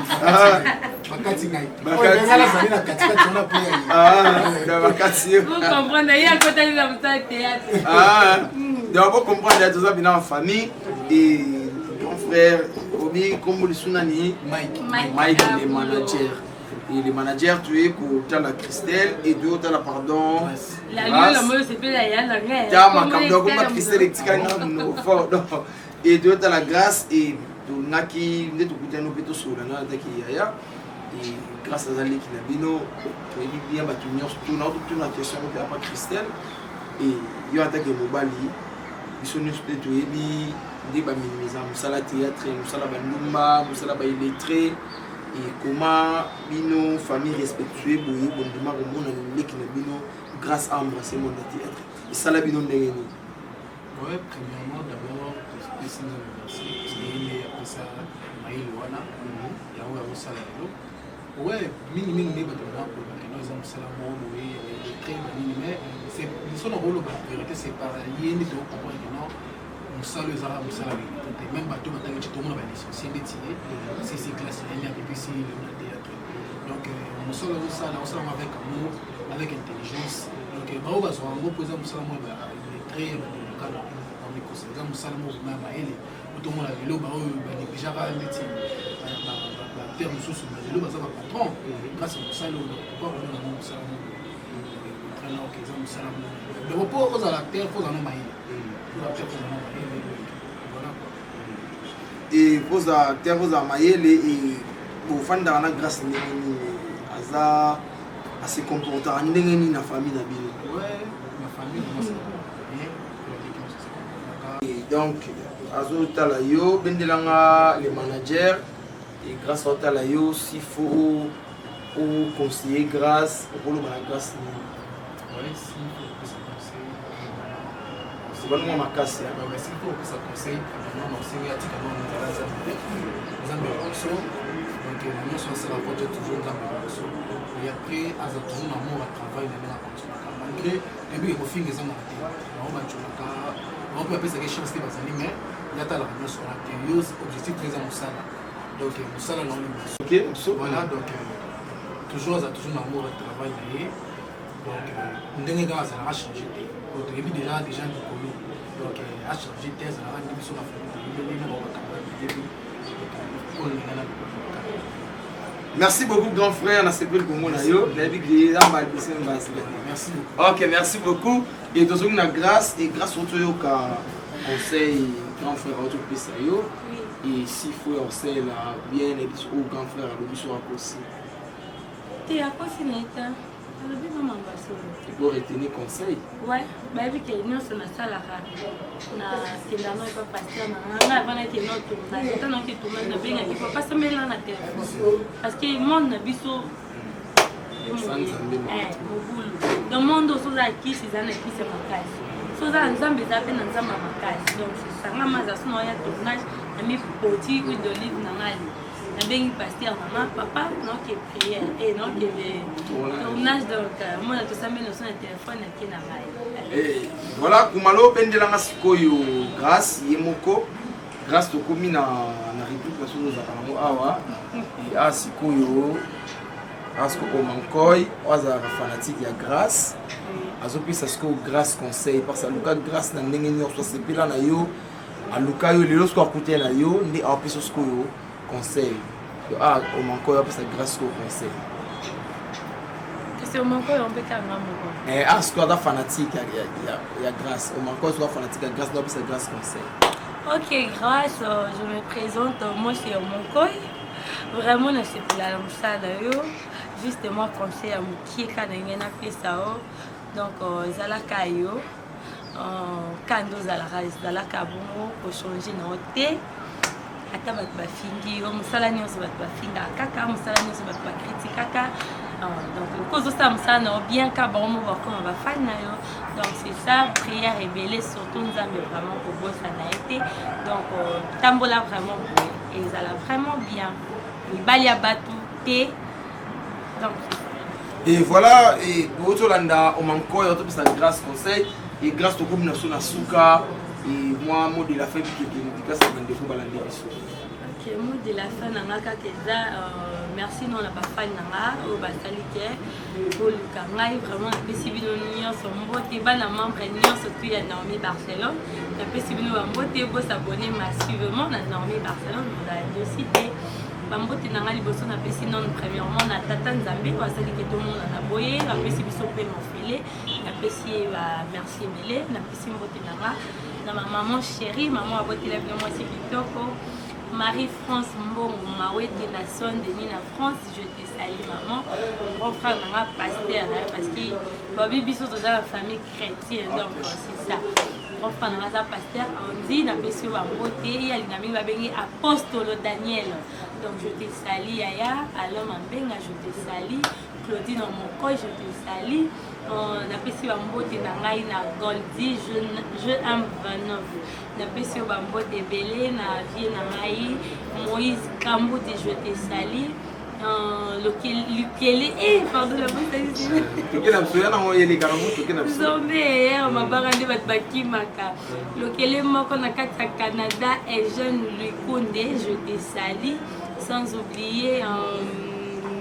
Bakati ngai. Bakati. Nga nazali na katikati wana mpo ya ye. Ah, na bakati yo. Vous comprendre, ye akotani na mosala théâtre. Ah, donc vous comprendre, toza bina en famille et grand frère obi kombo lisusu nani? Mike. Mike, Mike le Abolo. manager. Et le manager, tu es kotala Christelle et tu otala pardon. La Grâce. lio la moyo sepela ya na ngai. Ta makambo akoma Christelle etikali na monoko fort. Donc, et tu otala Grâce et tolingaki nde tokutani mpe tosolola na ataki yaya. Et grâce aza leki na bino, toyebi bien bato nyonso tuna totuna question mpe apa Christelle. Et yo ataki mobali, biso nyonso mpe toyebi nde baminimiza mosala théâtre, mosala bandumba, mosala baillettré. Et comment bino famille respectueux boye bondima komona leki na bino Grâce à embrasser monde ya théâtre, esala bino ndenge nini? Ouais, premièrement, d'abord, topesi Nzambe merci parce que ye nde apesa mayele wana yango ya kosala lelo. Ouais, mingimingi nde bato bana koloba keno eza mosala moko boye ya baillettré banini, mais c'est biso na koloba vérité, c'est par ye nde tokocomprendre keno mosala oyo ezaka mosala ya baillettré te. Même bato batangi ti tomona balicencié ndeti ye sisi classe na ye nde abebisi lelo na théâtre. Donc mosala ozosala, osalango avec amour, avec intelligence. Donc bao bazwa yango mpo eza mosala moko ya baillettré ya badeluka na mikosa, eza mosala moko vraiment ya mayele. Otomona lelo baoyo banégligeaka neti baacteur mosusu, lelo baza bapatron grâce ya mosala oyo. Donc pourquoi komona yango mosala moko ok, eza mosala moko. Donc mpo ozala acteur, fo ozala no mayele. Ozala acteur, fo ozala no mayele. Voilà quoi. Et kozala acteur, kozala mayele. Et bofandaka na Grâce ndenge nini? Aza ase comportaka ndenge nini na famille na bino? Ouais, ma famille vraiment se comporte bien, baleki nyonso se comportaka. Et donc azotala yo, bendelanga le manager. Et Grâce aotala yo, s'il faut oconseiller Grâce, okoloba na Grâce nini? Ouais, si faut kopesa conseil, obana mwa makasi. Ouais, ouais, s'il faut kopesa conseil, vraiment naosengi atika nano nzala Nzambe te, Nzambe ya liboso. Donc na nyonso asala po te toujours Nzambe ya liboso et après aza toujours na amour ya travail na ndenge akontinuaka malgré début ekofinga ezangaka te. Bango bacolaka, bango mpe bapesaki chance te bazali, mais ye atalaka nyonso wana te. Yo objectif te eza mosala, donc mosala na yo liboso. Ok so. Voilà, donc toujours aza toujours na amour ya travail na ye. Donc ndenge kaka azalaka, change te. Donc toyebi déjà likolo. Donc achange te, azalaka nde biso na famille toyebi na bacamarade toyebi oyo ndenge na. Merci beaucoup, grand frère. Nasepeli komona yo, nayebi ke eza malbise mbasi. Merci beaucoup. Ok, merci beaucoup. Et tozongi na Grâce. Et Grâce, otoyoka conseil grand frère aotopesa yo. Et s'il faut osala bien, ebi o grand frère alobi so akosi? Te, akosi na ye te, alobi mamamba solo. Po retenir conseil. Ouais, bayebi ke nyonso nasalaka, nakendanga epa pasteur na nga. Ngai avant nakende na tournage, ata naoke tournage, nabengaki papa, sambela na telefone, parce que monde na biso mobulu. Donc monde oyo, soza ya kisi, eza na kisi ya makasi, so oza na Nzambe, eza mpe na Nzambe ya makasi. Donc sanga maza so naoya tournage, namipoti huile d'olive na ngai, nabengi pasteur na nga: "Papa, naoke prière e naokende tournage." Donc omona tosambeli nyonso na telefone, ake na ngai. Voilà, kumalo obendelanga sikoyo Grâce ye moko. Grâce, tokomi na rubrique na soki ozalaka nango awa. A sikoyo asko Omankoy oyo azalaka fanatique ya Grâce azopesa sikoyo Grâce conseil, parce que aluka Grâce na ndenge nyonso, asepela na yo, aluka yo lelo, sikoyo akutela na yo nde awapesa sikoyo conseil. A Omankoy apesa Grâce sikoyo conseil. Kasi Omankoy ombekanga moko. Ah, sikoyo aza fanatique ya Grâce. Omankoy sikoyo fanatique ya Grâce nde apesa Grâce conseil. Ok, Grâce, je me présente, moi c'est Omonkoy. Vraiment, nasepela na mosala yo. Justement, conseil ya mokie kaka na ngai napesa yo. Donc ezalaka yo kanda ozalaka, ezalaka bongo, kochange na yo te. Ata bato bafingi yo, mosala nyonso bato bafingaka kaka, mosala nyonso bato bakritikaka. Donc lokola ozosala mosala na yo bien ka bango mo bakoma bafani na yo. Donc c'est ça, prière ebele, surtout Nzambe vraiment kobosana ye te. Donc tambola vraiment boye, ezala vraiment bien, mibali ya bato te. Donc c'est ça. Et voilà, et ozolanda Omankoy otopesa Grâce conseil. Et Grâce, tokomi na biso na suka. Et moi, mot de la fin, bikeke dédicace na bandeko balandi biso. Ok, mot de la fin na nga kaka eza merci no na bafani na nga oyo basali ke koluka ngai. Vraiment napesi bino nyonso mbote, bana membre nyonso tu ya Naomi Barcelone, napesi bino bambote. Bos'abonner massivement na Naomi Barcelone, bozala dosi te. Bambote na ngai liboso napesi nano premièrement na tata Nzambe oyo asali ke tomona na boye, apesi biso mpe mofele, napesi ye ba merci ebele. Napesi mbote na nga na bamaman chéri, mama abotela bino mwasi kitoko, Marie-France Mbongo Mawete na Saint-Denis na France, je te salue maman. Mon frère nanga pasteur, hein, parce que babi biso toza la famille chrétienne, donc c'est ça. Mon frère nanga za pasteur Andy, na pesi yo bambote, ye alinga mingi babengi Apostolo Daniel. Donc je te salue yaya, Alain Mambenga, je te salue. Claudine Mokoy, je te salue. Napesi bambote na ngai na Goldi je M29, napesi yo bambote ebele. Na vie na ngai Moïse Kambudi, je te salue. Lukele, eh, pardon, toke na biso ya nango eleka nango, toke na biso. Nzambe mabanga nde bato bakimaka. Lokele moko na kati ya Canada, Eugène Lukunde, je te salue. Sans oublier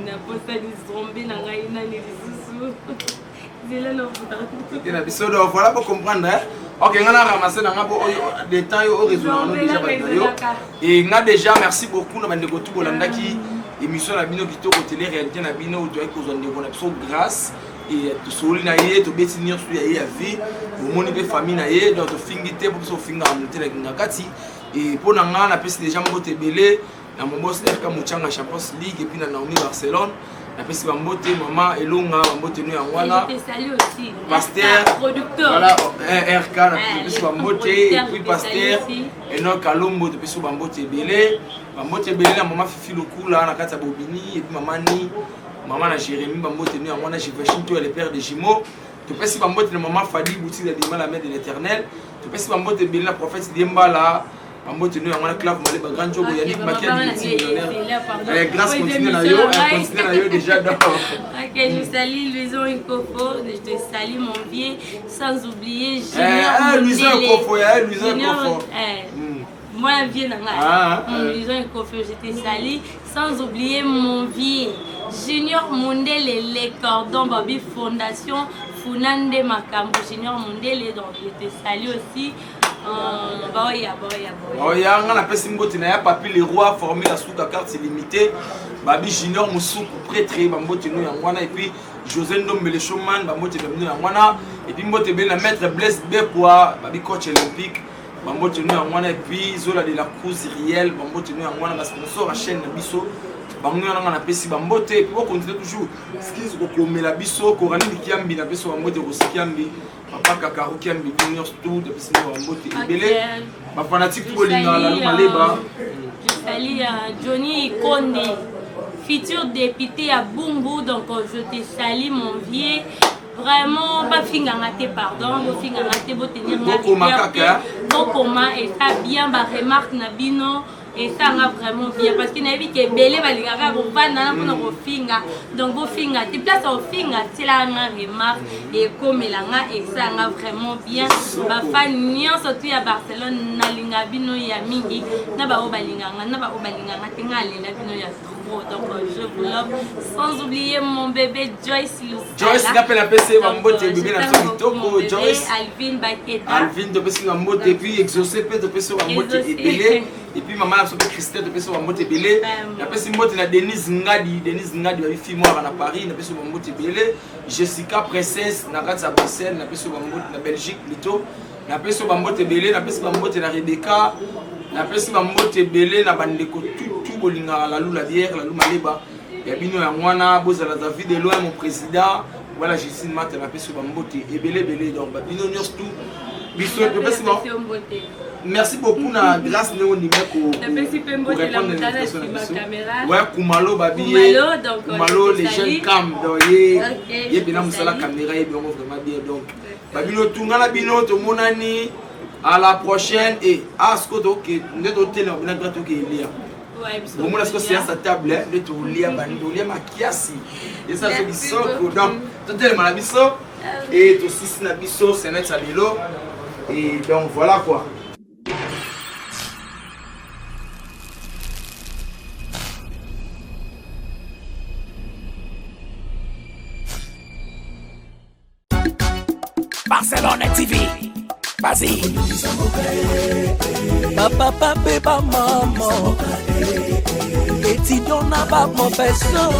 naposani zombe na ngai nani lisusu, nzela na toke na biso. Donc voilà, bocomprendre, hein? Ok, nga na ramasse na nga po oyo de temps yo oraisonner no déjà bato na yo. Et nga déjà merci beaucoup na bandeko tu bolandaki émission na bino kitoko, télé réalité na bino, oyo toyaki kozwa ndeko na biso Grâce e tosoli na ye, tobeti nyonso ya ye ya vie, bomoni mpe famille na ye. Donc tofingi te, po biso ofingaka moto te na kinga kati. E mpo na nga napesi déjà mbote ebele na Mombos RK Muchanga Champions League et puis na Naomi Barcelone, napesi bambote. Mama Elonga, bambote no yango wana. Je te salue aussi. Pasteur producteur. Voilà, RK, napesi bambote. Et puis pasteur Enoch Kalombo, topesi bambote ebele, bambote ebele na mama Fifi Lokula na kati ya Bobini, et puis mama ni mama na Jérémi, bambote no yango wana. Jivachine to ya le père de jumeaux, topesi bambote na mama Fadi Boutique ya Dima, la mère de l'Éternel. Topesi bambote ebele na prophète Liembala, bambote no yango wana. Clave Maleba, grand jogo, Yannick Makia, multimillionnaire. Grâce, continue na yo, continue na yo déjà donc. Ok, je salue Louison Ikofo, je te salue mon vieux, sans oublier Junior. Louison Ikofo, ya Louison Ikofo. Moi, vieux na ngai. Ah, Louison Ikofo, je te salue, sans oublier mon vieux Junior Mundele, les cordons Babi Fondation Funande Makambo, Junior Mundele, donc je te salue aussi. Baoya, baoya, baoya. Oya nga napesi mbote na ya Papi le Roi, formule ya suka, carte limité, babi Junior Mosuku prêtre, bambote no yango wana. Et puis José Ndombele Showman, bambote na bino yango wana. Et puis mbote ebele na maître Blaise Bekwa, babi coach olympique, bambote no yango wana. Et puis Zola de la Cruz Riel, bambote no yango wana. Basponsor ya chaîne na biso, bango wana nga napesi bambote. Et puis bokontinue toujours skis kokomela biso. Korani Likiambi, napesi bambote. Kosikiambi, papa Kakaru Kiambi, bino nyonso tu napesi bino bambote ebele. Bafanatike tu bolingaka Lalu Maleba. Je salue Johnny Ikonde, futur député à Bumbu, donc je te salue mon vieux. Vraiment, bafinganga te, pardon, bofinganga te, botenir nga Bokoma rigueur te. Kaka. Bokoma eza bien, baremarque na bino esanga vraiment bien, parce que nayebi ke ebele balingaka kovanda na mpona kofinga. Donc bofinga te, place ya kofinga tielaka nga remarque, ekomela nga, esanga vraiment bien. Bafani nyonso tu ya Barcelone, nalinga bino ya mingi, na baoyo balinganga, na baoyo balinganga te, nga alela bino ya trop. Donc je vous love, sans oublier mon bébé Joyce Lusala. Joyce, nga mpe napesi ye bambote, bébé na biso kitoko Joyce. Alvin Baketa. Alvin, topesi nga mbote. Et puis Exaucé mpe topesi yo bambote Exaucé. ebele. Et puis mama na biso mpe Christin, topesi yo bambote ebele. Vraiment. Napesi mbote na Denise Ngadi, Denise Ngadi, babi fille mwaka na Paris, napesi yo bambote ebele. Jessica Princesse na kati ya Bruxelles, napesi yo bambote, na Belgique plutôt, napesi yo bambote ebele. Napesi bambote na Rebecca, napesi bambote ebele na bandeko tutu bolingaka Lalu la bière, Lalu Maleba ya bino yango wana. Bozala David Eloin, mon président, voilà, Justine Mata, napesi yo bambote ebele ebele. Donc babino nyonso tu. Biso topesi merci beaucoup na Grâce ndenge ondima ko korépondre na invitation na biso. Ouais, Kumalo babi ye, Kumalo les jeunes cam, donc ye ye bina mosala caméra ye bilongo vraiment bien. Donc babino tunga na bino, tomonani à la prochaine. Et ah, siko toke nde totelema bina droit, toke elia bomona siko séance à table nde tolia bani, tolia makiasi eza so bisoko. Donc totelema na biso et tosisi na biso semaine ya lelo et donc voilà quoi. Barcelone TV, vas-y. Papa, papa, maman, étudiant na ba professeur.